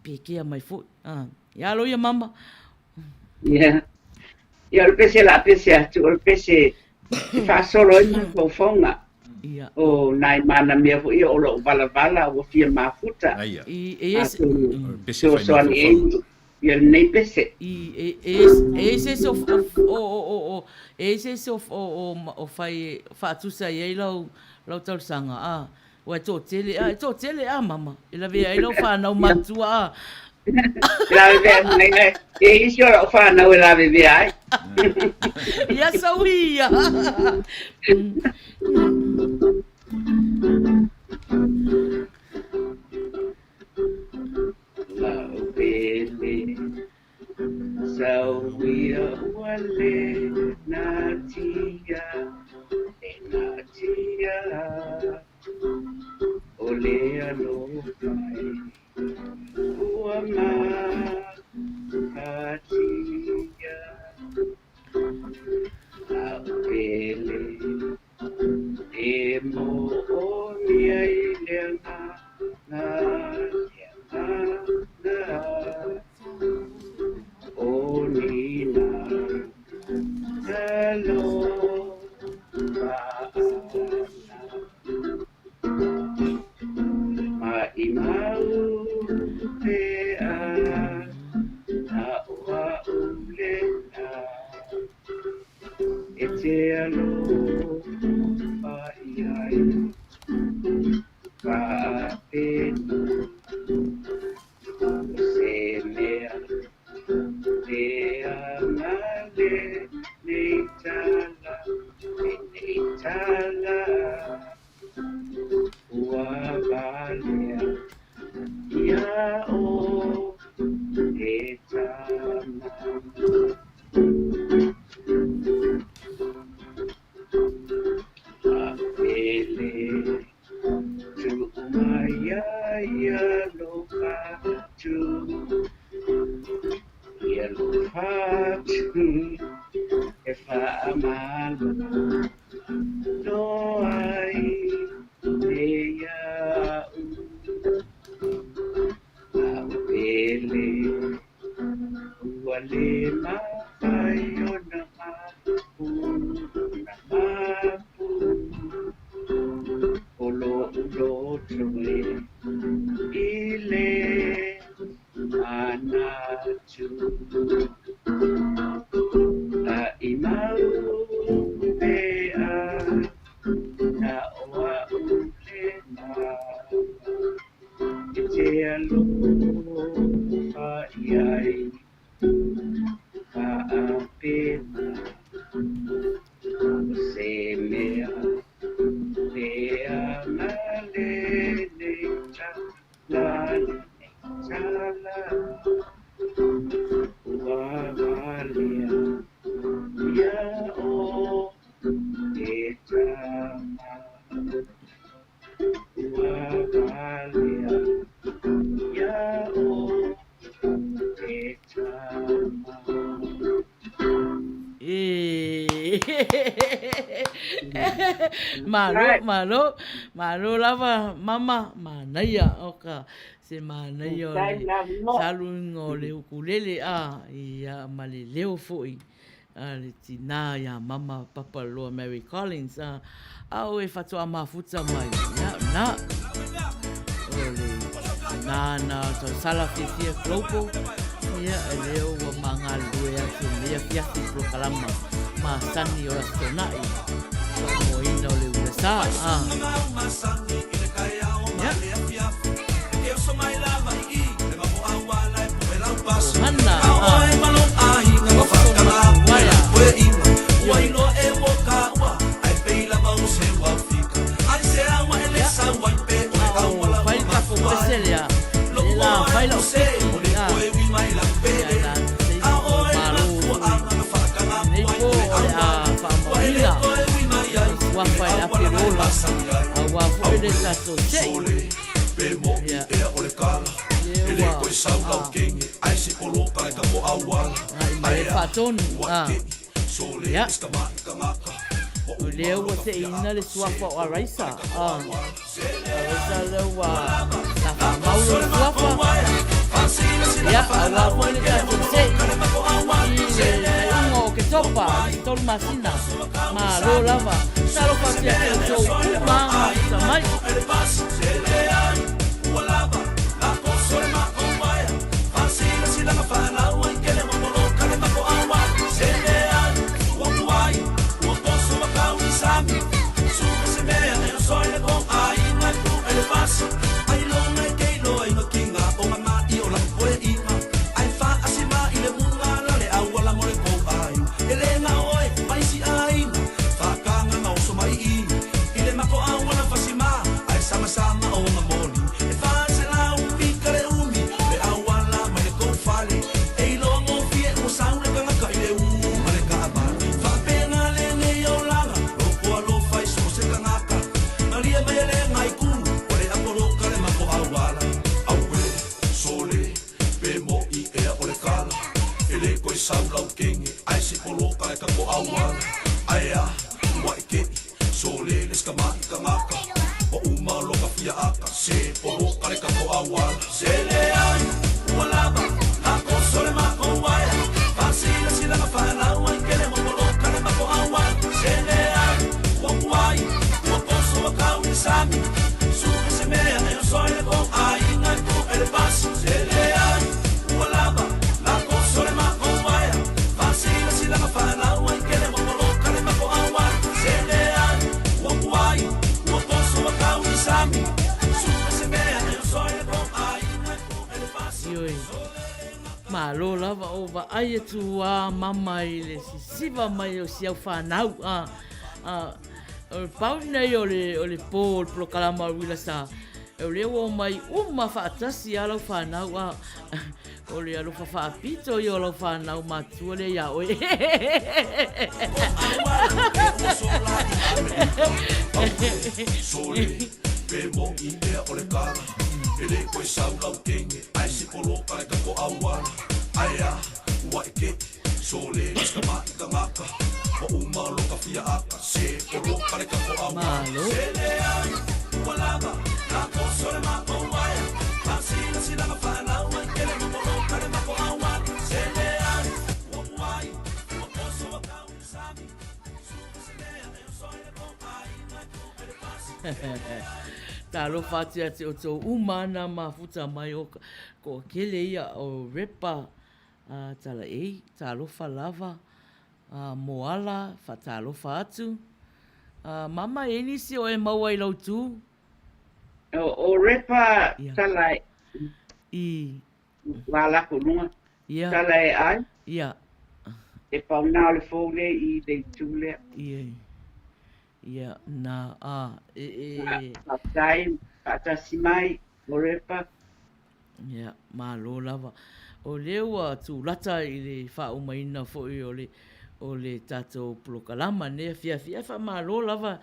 pekea mai foi. A, ia alo ia mama. Ia. Ia, o le pese la pese atu, o le pese e faasolo ai mafaufauga. Ia. O nai manamea foi ia o lou valavala ua fia mafuta. Aia. I, e i se, Atonu Pese fai fesoasoani ai mafaufauga. ia lenei pese. I, e, e, e i se isi o, o, o, o, o, e i se isi o, o, o, o fai, faatusa i ai lau, lau talosaga, a. Ua e toatele a, e toatele a mama, e lavea ai lau whanau matua a. E lavevea mai ai, e isi o lau whanau e lavevea ai. Ia saui ia. Lau pele, sauia ua le natia, le natia, o le alofa e ua makatia. Lau pele, e moomia i le agaga, le agaga, o nina alofa ana. Maʻimau pea na o a'u lena e te alofa i ai faapena o se mea leaga lenei tala, lenei tala ua valea ia oe tama. Pele tuu mai ai alofa atu, i alofa atu e faamalo ai nei a'u. A'u pele ua le mafai ona mapu, ona mapu o lo'u loto e i le manatu. Maʻimau pea na o a'u lena e te alofa i ai faapena o se mea leaga lenei tala, lenei tala ua valea ia oe tama. Ua valea ia oe tama. E Malo, malo, malo lava mama, manaia o ka se manaia o le saluiga o le ukulele a ia ma le leo foi a le tinā iā Mama Papaloa Mary Collins, a, a o e faatoa mafuta mai, ia, na, o le tinā na tausala fiafia global, ia, e leo ua magalulue atu i lenei afiafi i polokalama masani o le Aso Toonai, faamoeina o le uilasā, a. Ia. Ohana, a. Oso ma uaea. Ioe. Ia, a o fai le tatou pese lea, le la le tatou se'i. Ia. Lea ua, a, agai mai ai faatonu, a. Ia. O lea ua seʻiina le suafa o Araisa. A. Araisa lea ua sa faamau lona suafa. Ia, aua foi le tatou seʻi i le faaiuga o Oketopa i le 3 masina. Malo lava. Talofa atu ia te outou uma mafuta mai. Ioe. Malo lava o vaai atu a mama i le sisiva mai o si au whanau. A, a, o le pau nei o le, o le pō o le polokalama o Uila Sa, o lea ua omai uma faatasi a lau whanau. A, o le alofa faapito ia o lau whanau matua lea iā oe. Malo. Talofa atu ia te outou uma ana mafuta mai o toatele ia o Repa Talaei, talofa lava Moala, faatalofa atu. Mama, e i ai nisi o e maua i lau tu? O Repa Talaei. I. Ua ala aku i luga. Ia. Talaei. Ia. E pau na o le fou lea i le itu lea. Ia. Ia, na, a, e, e. Faafetai, faatasi mai, o Repa. Ia, malo lava. O lea ua tulata i le faaumaina foi o le, o le tatou polokalama nei afiafi. Ae faamalo lava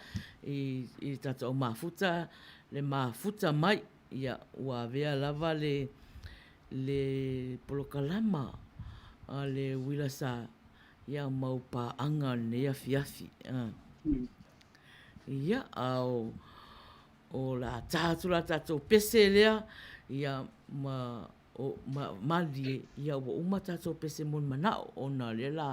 i, i le tatou au mafuta, le mafuta mai. Ia, ua avea lava le, le polokalama a le uila sa ia mau paaga o lenei afiafi. Ia, a o, o le a tā atu la tatou pese lea, ia, ma, o, ma, malie, ia ua uma tatou pese mo le manao, ona o lea la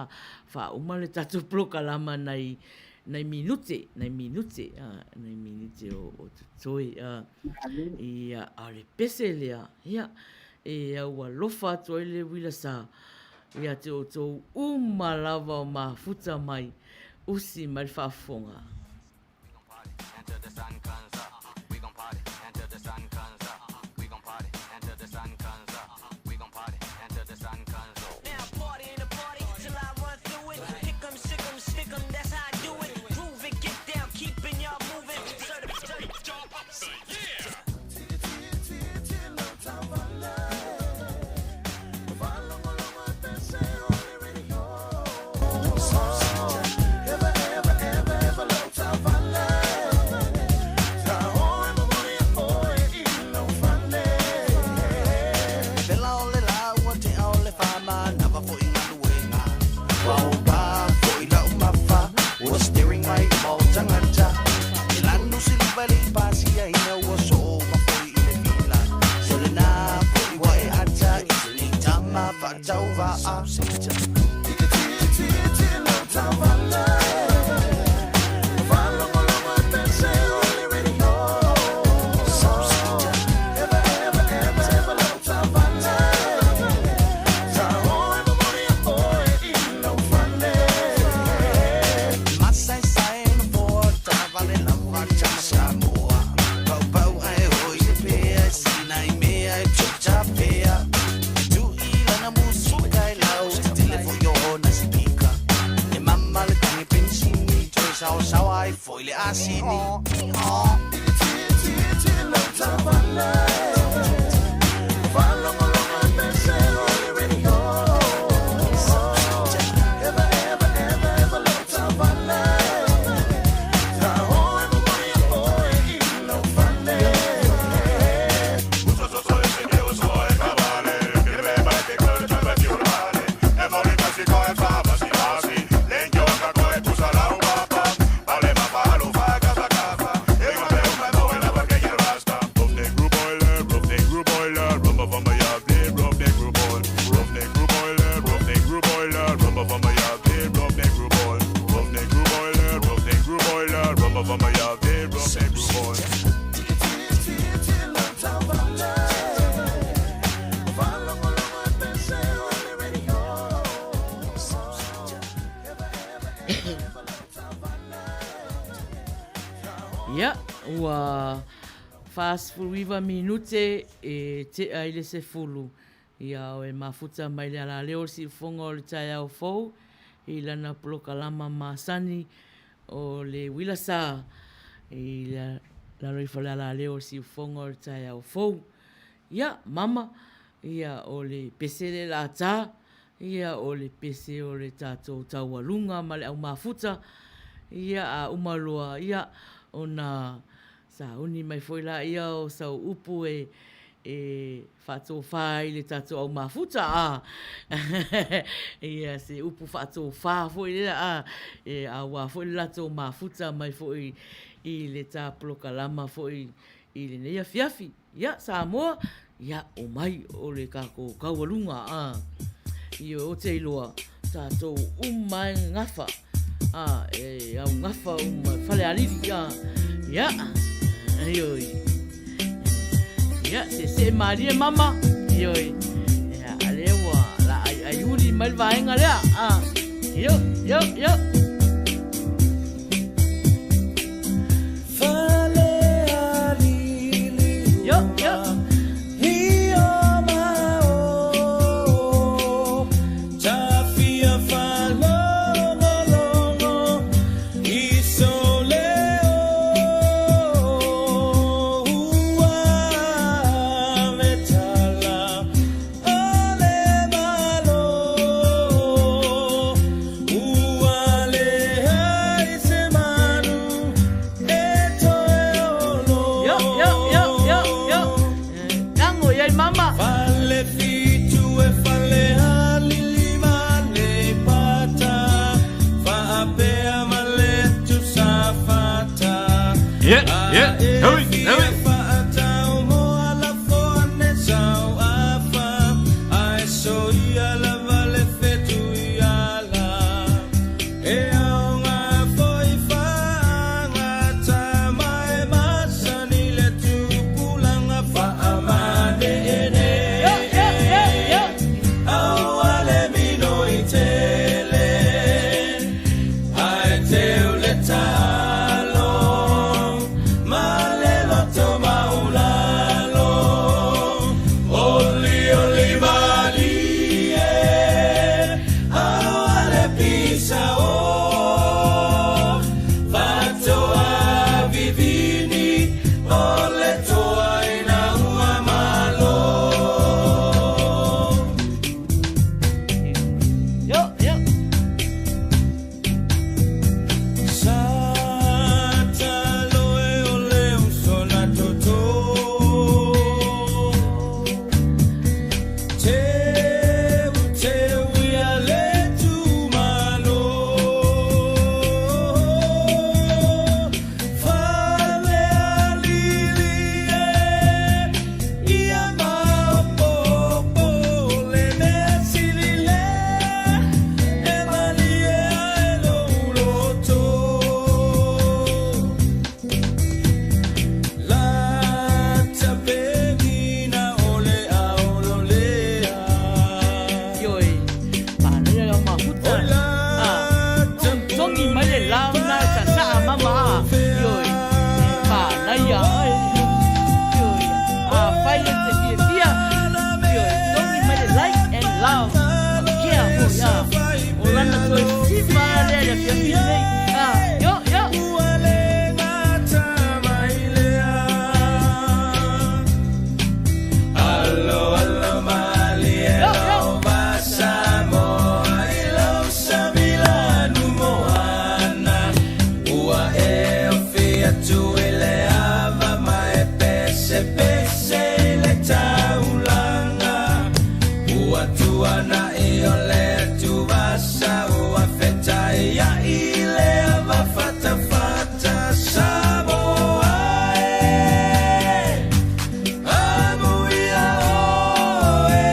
faauma le tatou polokalama nai, nai minute, nai minute, a, nai minute o, o totoe, a, ia, a o le pese lea, ia, e aualofa atu ai le uila sa, Ia te outou uma lava o mafuta mai, usi mai le faafofoga. Saosaoa ai foi le asini. Ia, ua 49 minute e tea i le 10. Ia, e mafuta mai le alaleo o le siufofoga o le taeao fou i lana polokalama masani o le uila sa i lalo ifo o le alaleo o le siufofoga o le taeao fou. Ia, mama, ia, o le pese le lata, ia, o le pese o le tatou taualuga ma le aumafuta, ia, a uma loa, ia, ona sauni mai foi laia o sau upu e e faatofa ai le tatou au mafuta a ia se upu faatofa foi lea a e aua foi le latou mafuta mai foi i le ta polokalama foi i lenei afiafi. Ia, Samoa, ia, omai o le tatou taualuga a ioe, ou te iloa tatou uma e gafa a e au gafa uma Falealili a ia, ioe, ia, seesee malie mama, ioe, ia, lea ua la aiaiuli mai le vaega lea a io, io, io. Io, io. atu i le ava ma e pesepese i le taulaga. Ua tuanai o le atuvasa ua fetaiai i le ava fatafata. Samoa e, amuia oe.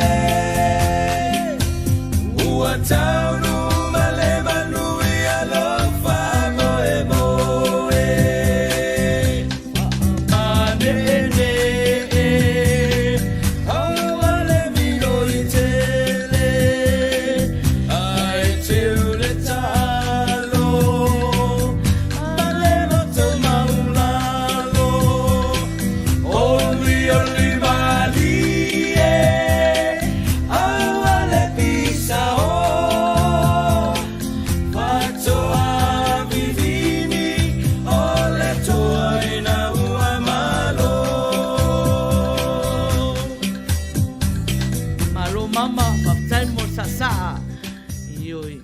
Ua taunuu ma le manuia lou faamoemoe. Faamaneene, aua le miloi tele, ae teu le taalo ma le loto maulalo. Olioli malie, aua le pisao, faatoa vivini o le Atua ina ua malo. Malo mama, faafetai mo le saasaa. Ioe.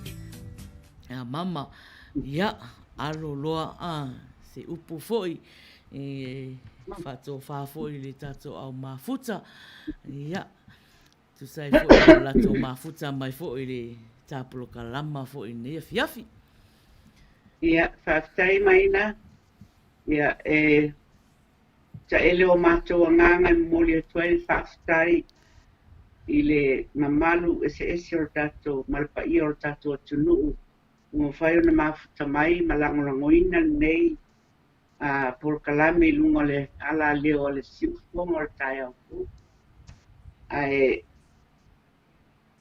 A mama, ia, alo loa a se upu foi e faatofa foi i le tatou au mafuta. Ia, tusa ai foi ma le latou mafuta mai foi i le tapolokalama foi i lenei afiafi. Ia, faafetai Maina. Ia, e taele o matou agaga e momoli atu ai le faafetai i le mamalu eseese o le tatou, ma le paia o le tatou atunuu ua mafai ona mafuta mai ma lagolagoina lenei polokalame i luga o le alaleo a le siufofoga o le taeao fou. Ae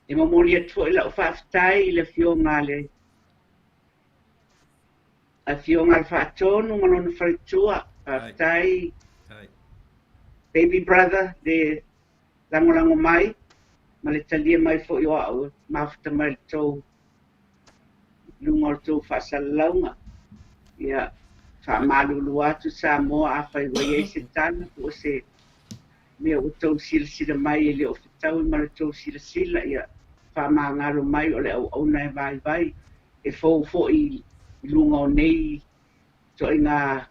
e momoli atu foi lau faafetai i le Afioga a le Afioga a le Faatonu ma lona faletua. Faafetai baby brother le lagolago mai ma le talia mai foi o au e mafuta mai le tou i luga o le tou faasalalauga. Ia, faamalulu atu Samoa afai ua i ai se tala po o se mea ua tou silasila mai e le o fetaui ma le tou silasila, ia faamagalo mai o le auauna e vaivai e fou foi i luga o nei ituaiga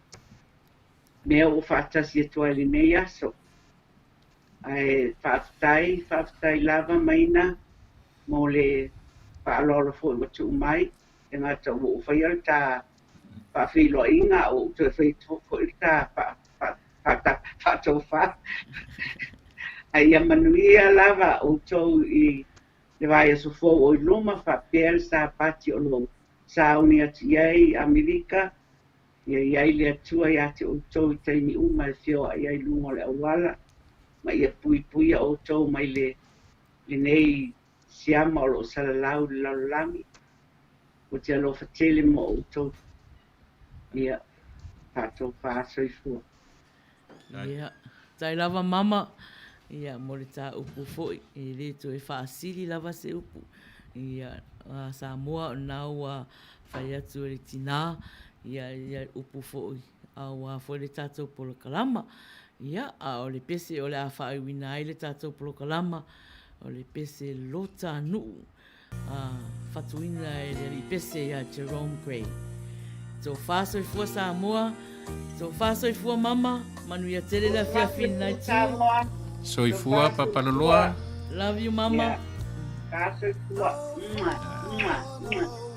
mea ua faatasi atu ai i lenei aso. Ae faafetai, faafetai lava Maina mo le faaaloalo foi ua tuu mai, e gata ua ou faia le ta faafeiloaiga a ua ou toe fai atu foi le ta faatofa. Ae ia manuia lava outou i le vaiaso fou o i luma faapea le Sapati o lo o sauni atu i ai i Amerika. Ia i ai le Atua ia te outou i taimi uma e feoai ai i luga o le auala, ma ia puipuia outou mai le lenei siama o lo o salalau i le lalolagi. Ou te alofa tele mo outou. Ia, faatofa soifua. Ia, tai lava mama, ia, mo le tā upu foi, e le toe faasili lava se upu. Ia, a Samoa, o lena ua fai atu e le tinā, ia, ia upu foi, auā foi le tatou polokalama. Ia, a o le pese o le a faaiuina ai le tatou polokalama, o le pese lota nuu. Fatuina e le alii pese ia Jerome Gray. Tofa soifua Samoa, tofa soifua mama, manuia tele le afiafi i lena itu. Soifua Papaloloa. Love you mama. Ka soifua. Mua, mua, mua.